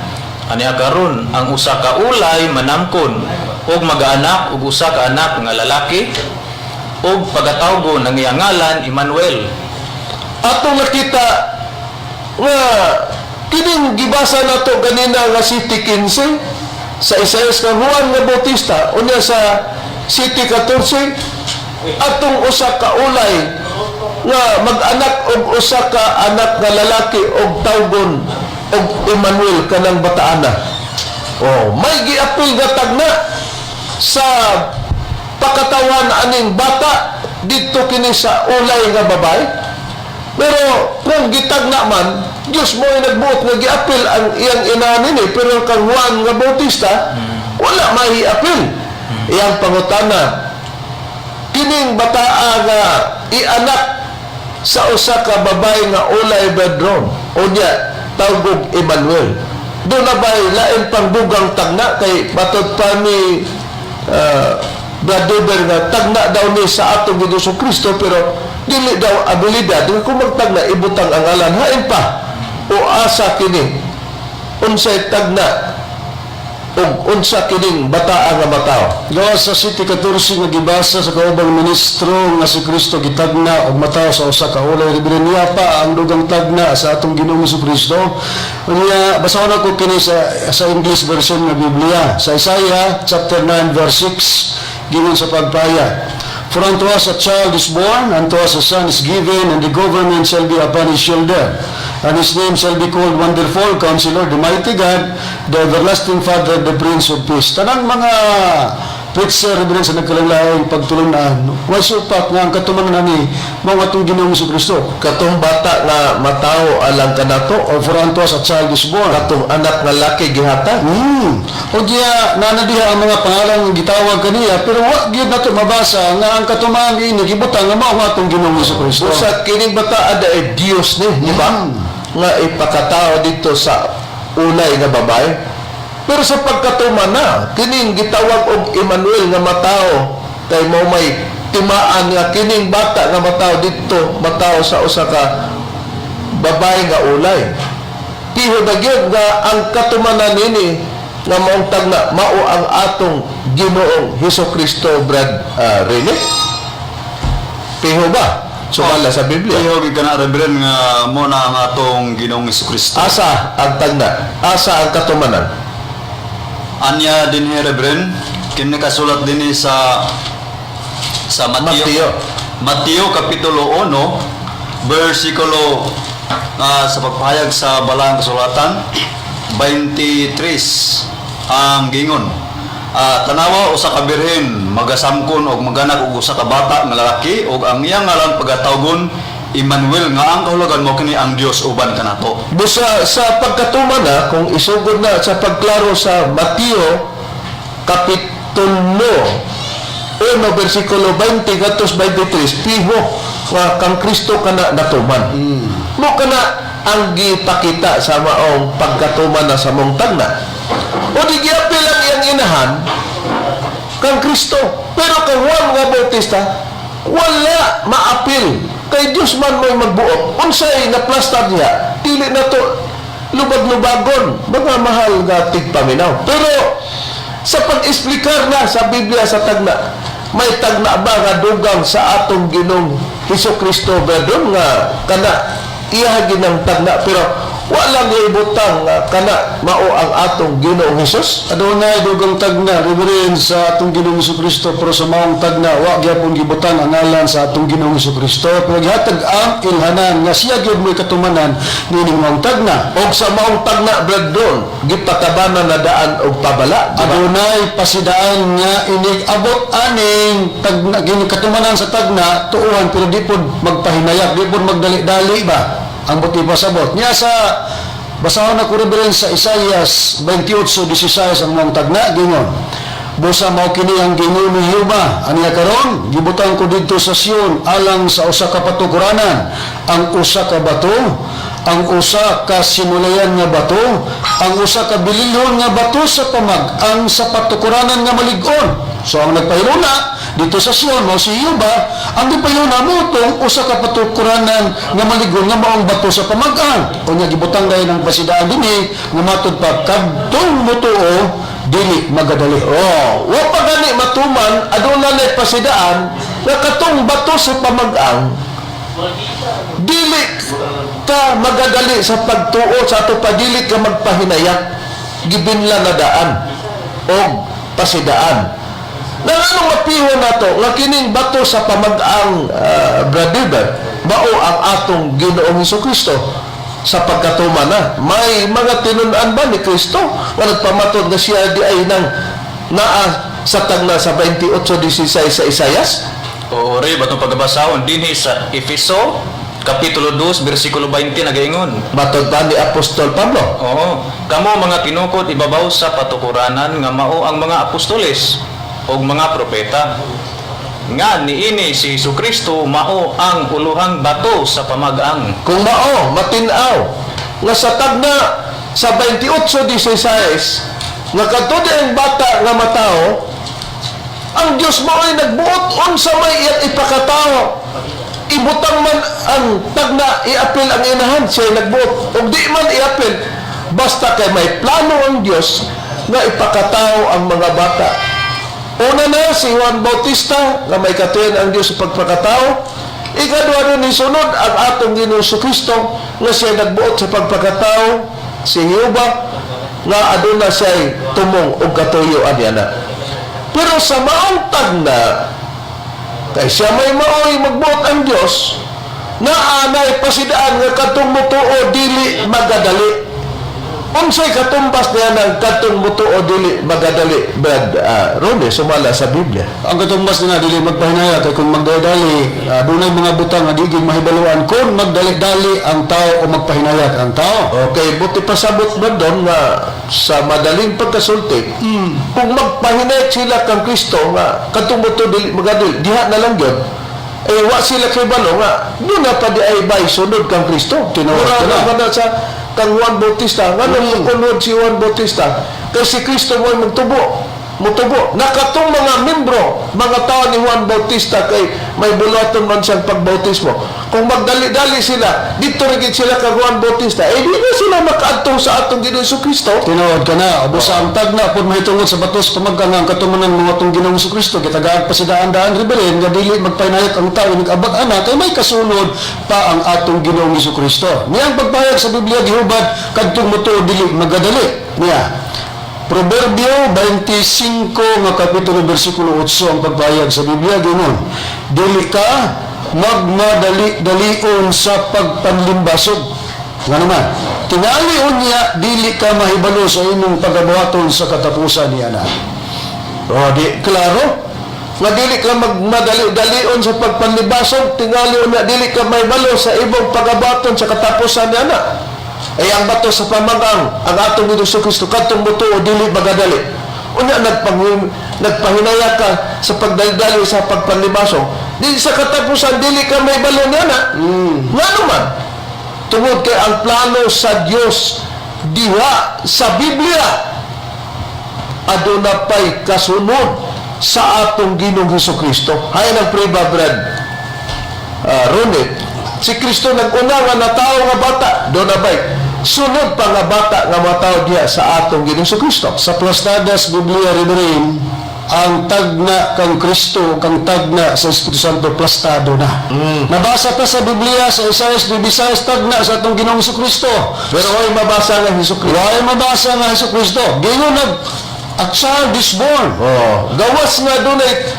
Ania karon ang usa ka ulay manamkon og magaanak og usa ka anak nga lalaki og pagatawgon ang iyang ngalan Emmanuel. Atong nakita nga kining gibasa nato ganina nga 7:15 sa Isaias nga Juan nga Bautista, unya sa 7:14 atong usa ka ulay nga mag-anak og usa ka anak nga lalaki og tawgon og Emmanuel kanang bataana. Oh, may giapil nga tagna sa pakatawan aning bata didto kini sa ulay nga babae. Pero kung gitagna man, Diyos mo ay nagbuot nga giapil ang iyang ina nini, pero kang Juan nga Bautista, wala mahiapil. Iyang pangutana, kining bataa nga ianak sa usa ka babae nga ulay bedron, unya tawgog Emmanuel. Doon na ba'y lain pang dugang tagna kay matod pa ni Brad Dober nga tagna daw ni sa atong Ginoong Kristo, pero dili daw abilidad nga kung magtagna ibutang ang ngalan hain pa o asa kini, unsay tagna ug unsa kining bataa nga matawo. Gawas sa 7:14 nga gibasa sa kaubang ministro nga si Kristo gitagna og matawo sa usa ka ulay, libre niya pa ang dugang tagna sa atong Ginoong Kristo. Unya basahon ako kini sa English version nga Biblia sa Isaiah chapter 9 verse 6, giingon sa pagpahayag, "For unto us a child is born, unto us a son is given, and the government shall be upon his shoulder. And his name shall be called Wonderful Counselor, the Mighty God, the Everlasting Father, the Prince of Peace." Tanang mga preacher, reverend, sa nagkalain pagtulunan, way supak nga ang katumanan ni mao atong Ginoong Kristo. Katong bata nga matawo alang kanato. Or for unto us a child is born. Katong anak nga laki gihatag. O diya, nana diha ang mga pangalan nga gitawag kaniya, pero wa gyud nato mabasa nga ang katuman ini gibutang nga mao ang atong Ginoong Kristo. Usa kining bata ada ay Dios ni, di ba? Nga ipakatao dito sa ulay nga babae. Pero sa pagkatuman na, kining gitawag og Emmanuel nga matao kay mao may timaan nga kining bata nga matao dito, matao sa usa ka babae nga ulay. Piho na gyud nga ang katumanan nini nga maong tagna mao ang atong Ginoong Hesus Kristo, Brad Rene. Piho ba? Sumala sa Biblia. Piho gyud kana, Reverend, nga mo na ang atong Ginoong Kristo. Asa ang tagna? Asa ang katumanan? Anya dinhi, Reverend, kini kasulat dinhi sa Mateo. Mateo. Mateo kapitulo 1 bersikulo sa pagpahayag sa Balaang Kasulatan 23 ang gingon. Tanawa, usa ka birhen magasamkon og maganak og usa ka bata nga lalaki og ang iyang ngalan pagatawgon Emmanuel, nga ang kahulugan mo kini ang Dios uban kanato. Busa sa pagkatuman na, kung isugod na sa pagklaro sa Mateo, Kapitulo 1, versikulo 20 ngadto 23, piho nga kang Kristo kana natuman. Mo kana ang gipakita sa maong pagkatuman na sa mong tagna. O di giapil ang iyang inahan kang Kristo. Pero kang Juan nga Bautista, wala maapil. Kay Diyos man mo'y magbuot. Unsay naplastar niya, dili na to lubag-lubagon, mga mahal nga tigpaminaw. Pero sa pag-explicar na sa Biblia sa tagna, may tagna ba nga dugang sa atong Ginoong Hesus Kristo doon nga kana iya ginang tagna pero wala ibutang nga kana mao ang atong Ginoong Hesus? Adunay dugang tagna, Reverend, sa atong Ginoong Kristo, pero sa maong tagna wa gyapon gibutang ang ngalan sa atong Ginoong Kristo, pero gihatag ang ilhanan nga siya gyud mo'y katumanan niining maong tagna. Og sa maong tagna, brad, doon gipatabanan na daan og pabala, di ba? Adunay pasidaan nga inig abot aning tagna, gini katumanan sa tagna tuuhan, pero di pod magpahinayak, di pod magdali-dali ba ang buti pasabot niya. Sa basahon ako, Reverend, sa Isaias 28:16 ang maong tagna, gingon, "Busa mao kini ang gingon ni Jehova, aniya karon gibutang ko didto sa Sion alang sa usa ka patukuranan ang usa ka bato, ang usa ka simulayan nga bato, ang usa ka bililhon nga bato sa pamag-ang sa patukuranan nga malig-on." So ang nagpahiluna Dito sa Sion mao si Jehova ang gipayuna mo usa ka patukuranan nga maligon nga maong bato sa pamag-ang. Unya gibutang dayon ang pasidaan dinhi nga matud pa kadtong mutuo dili magadali. Oh, wa pa gani matuman, aduna na pasidaan nga katong bato sa pamag-ang dili ka magadali sa pagtuo sa ato pa, dili ka magpahinayak, gibinla na daan og pasidaan na anong mapiho nato nga kining bato sa pamag-ang, brother, mao ang atong Ginoong Hesus Kristo sa pagkatuman na may mga tinun-an ba ni Kristo nga nagpamatod nga siya di ay nang naa sa tagna sa 28:16 sa Isayas? Oo, Reb, atong pagabasahon dinhi sa Efeso kapitulo 2 bersikulo 20 nagaingon. Matod ba ni Apostol Pablo? Oo, kamo mga tinukod ibabaw sa patukuranan nga mao ang mga apostoles ug mga propeta. Nga niini si Hesukristo mao ang uluhang bato sa pamag-ang. Kung mao matin-aw nga sa tagna sa 28:16 nga kadto ang bata nga matao, ang Dios mo ay nagbuot unsa may iyang ipakatao. Ibutang man ang tagna, iapil ang inahan, siya ay nagbuot, ug di man iapil, basta kay may plano ang Dios nga ipakatao ang mga bata. Una na si Juan Bautista nga may katuyan ang Dios sa pagpakatao. Ikaduha rin ni sunod ang atong Ginoong Kristo nga siya nagbuot sa pagpakatao si Jehova nga aduna siya tumong og katuyo niya na. Pero sa maong tagna, kay siya may maoy magbuot ang Dios na anay pasidaan nga kadtong mutuo dili magadali. Unsay katumbas niya ng kadtong mutuo dili magadali, Brad Rone, sumala sa Biblia? Ang katumbas nila dili magpahinaya kay kung magdali-dali, dunay mga butang nga di gyud mahibaluan kung magdali-dali ang tao o magpahinayak ang tao. Okay, buti pasabot ba doon nga sa madaling pagkasulti, kung magpahinayag sila kang Kristo nga kadtong mutuo dili magadali, diha na lang gyud. Eh, wa sila kay balo nga doon na pa di ay bay sunod kang Kristo. Tinuod Mura ka na. na ba na sa kang Juan Bautista, nga nung mukunod si Juan Bautista, kay si Kristo mo magtubo, mutubo. Nakatong mga membro, mga tao ni Juan Bautista kay may bulaton man siyang pagbautismo. Kung magdali-dali sila, dito rin gid sila kang Juan Bautista, eh di na sila makaadto sa atong Ginoong Kristo. Tinuod ka na, ubos sa ang tagna pud mahitungod sa batos pamagkang ang katumanan mga atong Ginoong Kristo gitagaan pa sa daan-daan rebelen nga dili magpahinayak ang tao nag-abag ana kay may kasunod pa ang atong Ginoong Kristo. Niya ang pagpahayag sa Biblia gihubad kadtong mutuo dili magadali. Niya Proverbio 25 nga kapitulo bersikulo 8 ang pagpahayag sa Biblia ginon. Dili ka magmadali-dalion sa pagpanlimbasog. Nga naman, tingali unya dili ka mahibalo sa imong pagabuhaton sa katapusan niya na. O, di, klaro. Nga dili ka magmadali-dalion sa pagpanlibasog, tingali na dili ka may balo sa imong pagabaton sa katapusan niya na. Ay ang bato sa pamagang, ang atong Ginoong Kristo, kadtong mutuo dili magadali. Unya nagpahinaya ka sa pagdali-dali sa pagpanlibasog. Di sa katapusan dili ka may balo niya na. Nga naman, tungod kay ang plano sa Dios diha sa Biblia aduna pa'y kasunod sa atong Ginoong Hesus Kristo. Hay ng priba, Brad Ronnie, si Kristo nag-una nga natao nga bata, doon na ba'y sunod pa nga bata nga matao diha sa atong Ginoong Hesus Kristo. Sa Plastadas Biblia Reverend, ang tagna kang Kristo, kang tagna sa Espiritu Santo, plastado na. Nabasa ta sa Biblia sa Isaias 96, tagna sa atong Ginoong Kristo. Pero ay mabasa nga Hesus Kristo. Why mabasa nga Hesus Kristo? Gingon nag a child is born. Oh, gawas nga dunay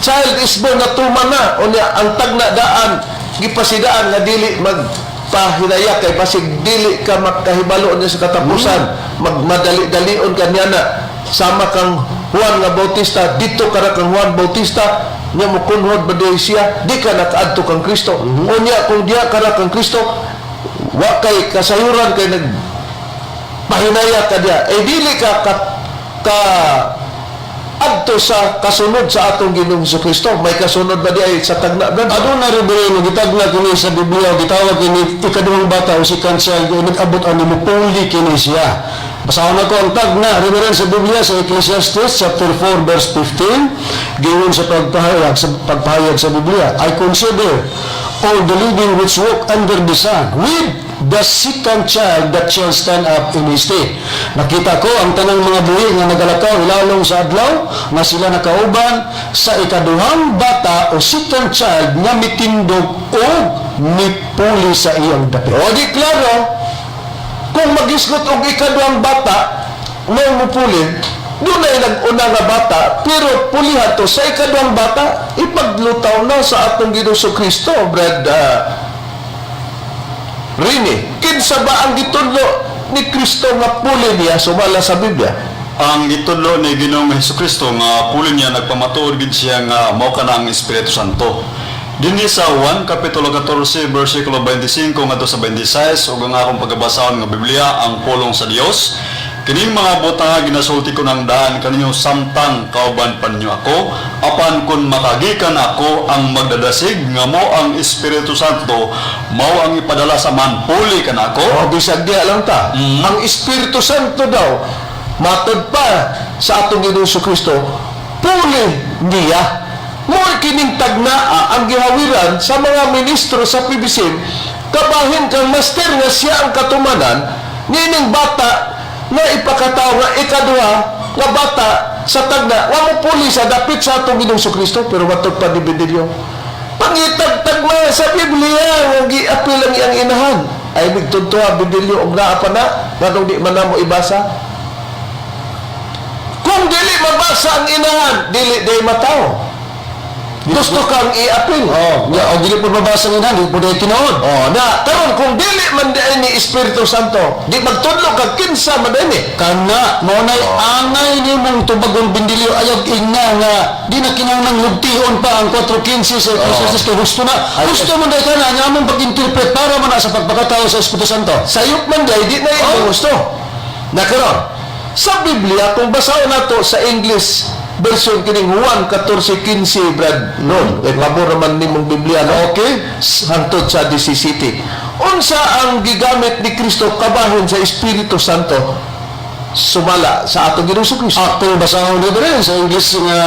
child is born na tuman na unya ang tagna daan gipasidaan nga dili magpahinaya kay basig dili ka makahibalo niya sa katapusan, magmadali-dalion ka niya na sama kang Juan nga Bautista, dito ka ra kang Juan Bautista nya mokunhod ba diay siya, di ka nakaadto kang Kristo. Unya kung diya ka ra kang Kristo, wa kay kasayuran kay nag pahinaya ka diya, eh dili ka ka, ka adto sa kasunod sa atong Ginoong Kristo. May kasunod ba di ay sa tagna ba? Aduna Reverend, gitagna kini sa Biblia, gitawag kini ikaduhang bata o second child, nag-abot ani mupuli kini siya. Basahon ako ang tagna, Reverend, sa Biblia sa Ecclesiastes chapter 4 verse 15, giingon sa pagpahayag sa Biblia, "I consider all the living which walk under the sun with the second child that shall stand up in his stead." Nakita ko ang tanang mga buhi nga nagalakaw ilalong sa adlaw nga sila nakauban sa ikaduhang bata o second child nga mitindog o mipuli sa iyang dapit. O di klaro, kung magisgot og ikaduhang bata, may mupulin, dunay nag-una nga bata, pero pulihan to sa ikaduhang bata, ipaglutaw na sa atong Ginoong Kristo, Brad Rini. Kinsa ba ang gitudlo ni Kristo nga puli niya sumala sa Biblia? Ang gitudlo ni Ginoong Hesukristo nga puli niya, nagpamatuod gid siya nga mao kana ang Espiritu Santo. Dinhi sa 1 Kapitulo 14 versikulo 25 ngadto sa 26, ug ang akong pagabasahon nga Biblia ang pulong sa Dios. "Kining mga butanga ginasulti ko ng daan kaninyo samtang kauban pa ninyo ako. Apan kun makagikan ako, ang magdadasig nga mao ang Espiritu Santo, mao ang ipadala sa Amahan puli kanako." O, bisag diha lang ta. Ang Espiritu Santo daw, matod pa sa atong Ginoong Kristo, puli niya. Mo kining tagnaa ang gihawiran sa mga ministro sa PBC, kabahin kang master nga siya ang katumanan nining bata nga ipakataw nga ikaduha nga bata sa tagna wa mo puli sa dapit sa atong Ginoong Kristo. Pero matod pa ni Bendelio, pangitag tagna sa Biblia nga giapil ang iyang inahan ay migtuntuha. Bendelio, og naa pa na nganong di man namo ibasa? Kung dili mabasa ang inahan, dili day mataw gusto kang iapil. Oh, ya, o dili po mabasa ang inahan, di po dahil tinuod. Oh, na karon kung dili man diay ni Espiritu Santo, di magtudlo kag kinsa man diay ni. Kana, mao na'y angay nimong tubagon, Bindilyo, ayag ingna nga di na kinahanglang lugtihon pa ang 4.15 sa Ecclesiastes kay husto na. Husto man dahil kana nga among pag-interpret para man na sa pagpakatao sa Espiritu Santo. Sayop man diay di na oh gusto. Na karon sa Biblia, kung basahon nato sa English version kining Juan 14:15, Brad, non kay pabor naman nimong Biblia, no? Okay, hangtod sa DCCT, unsa ang gigamit ni Kristo kabahin sa Espiritu Santo sumala sa atong Ginoong Kristo? Atong basahon dito rin sa English nga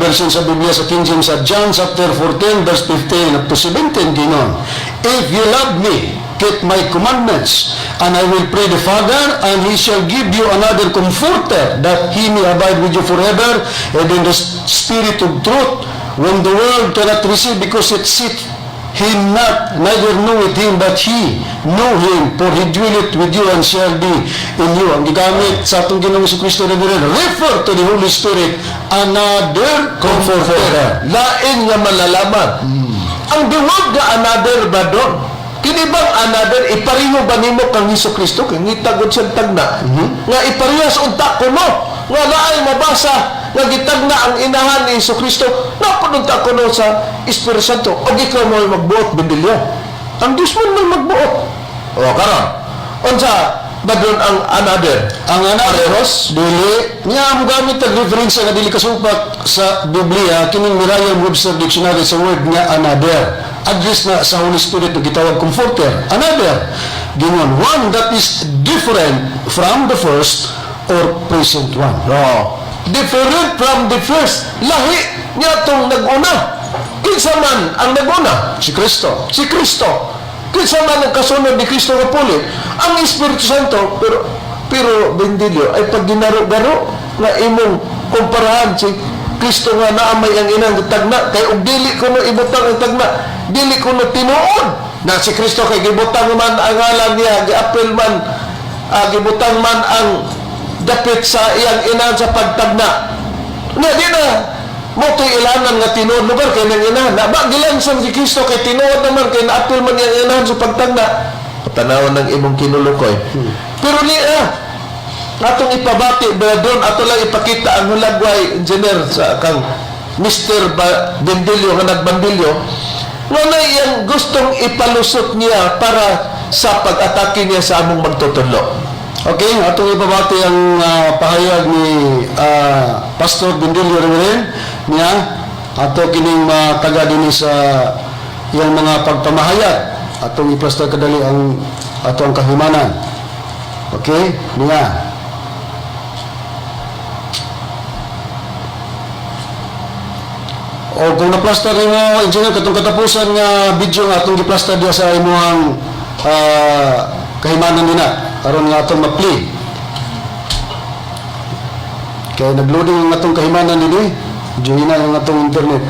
version sa Biblia sa King James sa John chapter 14 verse 15 up to 17, giingon, "If you love me, keep my commandments, and I will pray the Father, and he shall give you another comforter, that he may abide with you forever, and in the Spirit of truth, when the world cannot receive, because it seeth him not, neither knoweth him, but ye know him, for he dwelleth with you and shall be in you." Ang gigamit sa atong Ginoong Kristo, Reverend, refer to the Holy Spirit, another comforter. Lain nga malalaman. Ang the word nga another ba doon? Kini bang another, ipariho ba nimo kang Hesus Kristo? Kay ngita gud siyang tagna. Nga iparehas unta kuno. Nga naay mabasa nga gitagna ang inahan ni Hesus Kristo. Napununta kuno sa Espiritu Santo. Og ikaw mo magbuot, Biblia. Ang Diyos mo may magbuot. O karon. Unsa ba doon ang another? Ang another, Parehos? Dili, niya mo gamit ang referensya nga dili kasupak sa Biblia, kining Merriam-Webster Dictionary sa word nga another. Address na sa Holy Spirit na gitawag comforter. Another, giingon, one that is different from the first or present one. No. Different from the first. Lahi niya itong nag-una. Kinsa man ang nag-una? Si Kristo. Si Kristo. Kinsa man ang kasunod ni Kristo nga puli? Ang Espiritu Santo. Pero pero Bendilio, ay pag ginaro-garo nga imong kumparahan si Kristo nga naamay ang inang tagna, kay og dili kuno ibutang ang tagna, dili kuno tinuod na si Kristo, kay gibutang man ang ngalan niya, giapil man, gibutang man ang dapit sa iyang inahan sa pagtagna na di na mo to'y ilanan nga tinuod lugar kay nang inahan na ba gilansang si Kristo, kay tinuod naman kay naapil man iyang inahan sa pagtagna, tanawon ng imong kinulukoy. Pero niya atong ipabati, Brad, ato lang ipakita ang hulagway, engineer, sa kang Mr. Bendilio nga nagbandilyo nga na iyang gustong ipalusot niya para sa pag-atake niya sa among magtutudlo. Okay, atong ipabati ang pahayag ni Pastor Bendilio, Reverend, niya ato kining mataga dinhi sa iyang mga pagpamahayag. Atong iplasta kadali ang ato ang kahimanan. Okay, niya. O kung naplasta nimo, engineer, katong katapusan nga video nga atong giplasta diya sa imong kahimanan nina aron nga atong ma-play. Kaya nagloading ang atong kahimanan dinhi, medyo hina ang atong internet. Okay.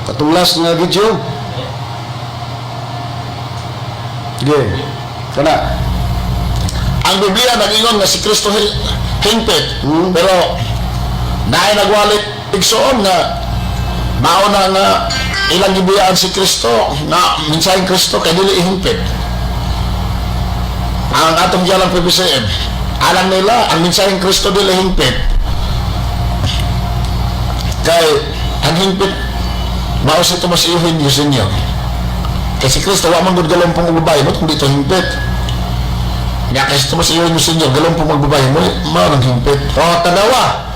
Katong last nga video. Sige. Kana. Ang Biblia nag-ingon nga si Kristo hingpit. Pero naay nagwali, igsoon, nga mao na nga ilang gibuyaan si Kristo nga mensaheng Kristo kay dili hingpit. Ang atong gialang PBCM, alam nila ang mensaheng Kristo dili hingpit. Kay ang hingpit mao si Tomas Eugenio Senior. Kay si Kristo wa man gud galumpong og babae mo kung dito hingpit. Nya kay si Tomas Eugenio Senior galumpong og babae mo, mao nang hingpit. O, tanawa.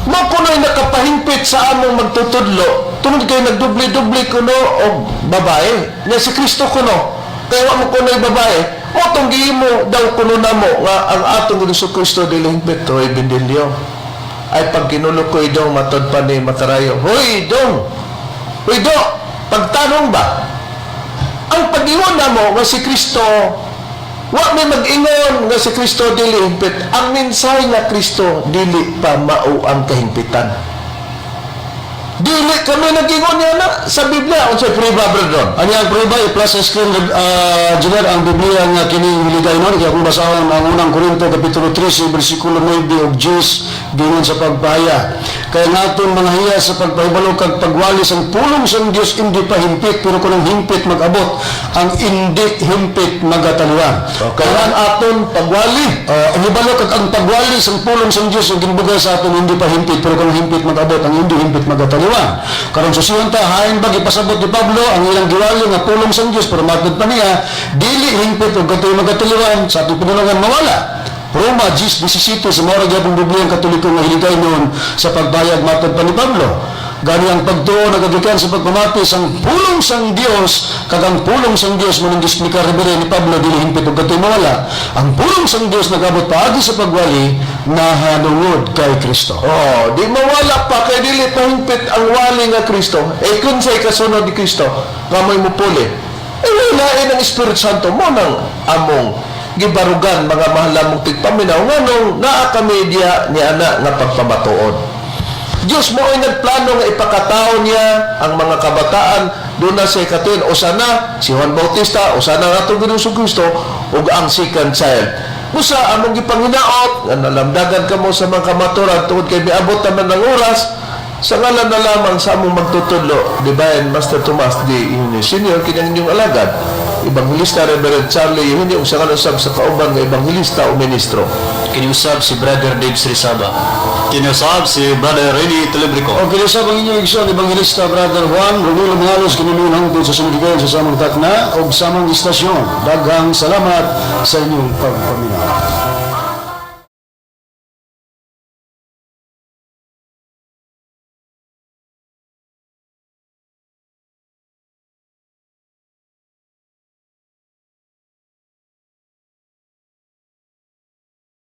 Mo kuno'y nakapahimpit sa among magtutudlo tungod kay nagdubli-dubli kuno og babae. Nya si Kristo kuno. Kaya wa mo kuno'y babae. Mo tong gihimo daw kuno namo nga ang atong Hesus Kristo dili hingpit. Hoy, Bendilyo. Ay pag kinulo ko idong matod pa ni Matarayo. Hoy, dong. Hoy, do. Pagtanong ba? Ang pag-ingon namo nga si Kristo wa may mag-ingon nga si Kristo dili hingpit. Ang mensahe nga Kristo dili pa mao ang kahingpitan. Dili kami nag-ingon niya na sa Biblia unsay prueba, brethren. Ani ang prueba, i-plus sa screen, Engineer, ang Biblia nga kini hiligay nun. Kaya kung basahon ang unang Korinto, Kapitulo 13, versikulo 9 ug 10, gingon sa pagpahaya. Kaya naton mga hiya sa pagpahibalo kag pagwali sang pulong sang Dios hindi pa himpit, pero kung ang himpit mag-abot, ang hindi himpit magataliwan. Okay. Ang aton pagwali. Ang hibalo kag ang pagwali sang pulong sang Dios ang ginbugay sa aton hindi pa himpit, pero kung ang himpit mag-abot, ang hindi himpit magataliwan. Karon susiyon ta hain ba gipasabot ni Pablo ang ilang giwali nga pulong sang Dios, pero matod pa niya dili himpit ug katoy magataliwan sa atong pinulungan mawala. Roma 10:17 sa mao ra gyapon Biblia ang Katoliko nga hiligay noon sa pagbayag matod pa ni Pablo. Gani ang pagtuo nagagikan sa pagpamati sang pulong sang Dios, kag ang pulong sang Dios mo nang giexplikar ni Pablo dili himpit ug katoy mawala. Ang pulong sang Dios nagabot paagi sa pagwali nahanungod kay Kristo. Oh, di mawala pa kay dili pa hingpit ang wali nga Kristo. Eh kunsay kasunod ni Kristo nga mo'y mupuli. Eh lain ang Espiritu Santo mo nang among gibarugan, mga mahal lamong tigpaminaw, nganong naa kami diya ni ana nga pagpamatuod. Diyos mo ay nagplano nga ipakatao niya ang mga kabataan doon na sa ikatuin. O sana si Juan Bautista, o sana ang atong Ginoong Kristo, ug ang second child. Busa among gipanghinaot nga nalamdagan kamo sa mga kamaturan tungod kay miabot naman ng oras sa ngalan na lamang sa among magtutudlo, Divine Master Tomas D. Eugenio Senior, kinang inyong alagad, Evangelista Reverend Charlie Eugenio, ug sa ngalan usab sa kauban nga evangelista o ministro. Kiniusab si Brother Dave Srisaba. Kiniusab si Brother Renny Telebrico. O kiniusab ang inyong igsoon, Evangelista Brother Juan Romulo Mangalos, kinunuhang hangtod sa sunod sa samang takna o samang istasyon. Daghang salamat sa inyong pagpaminaw.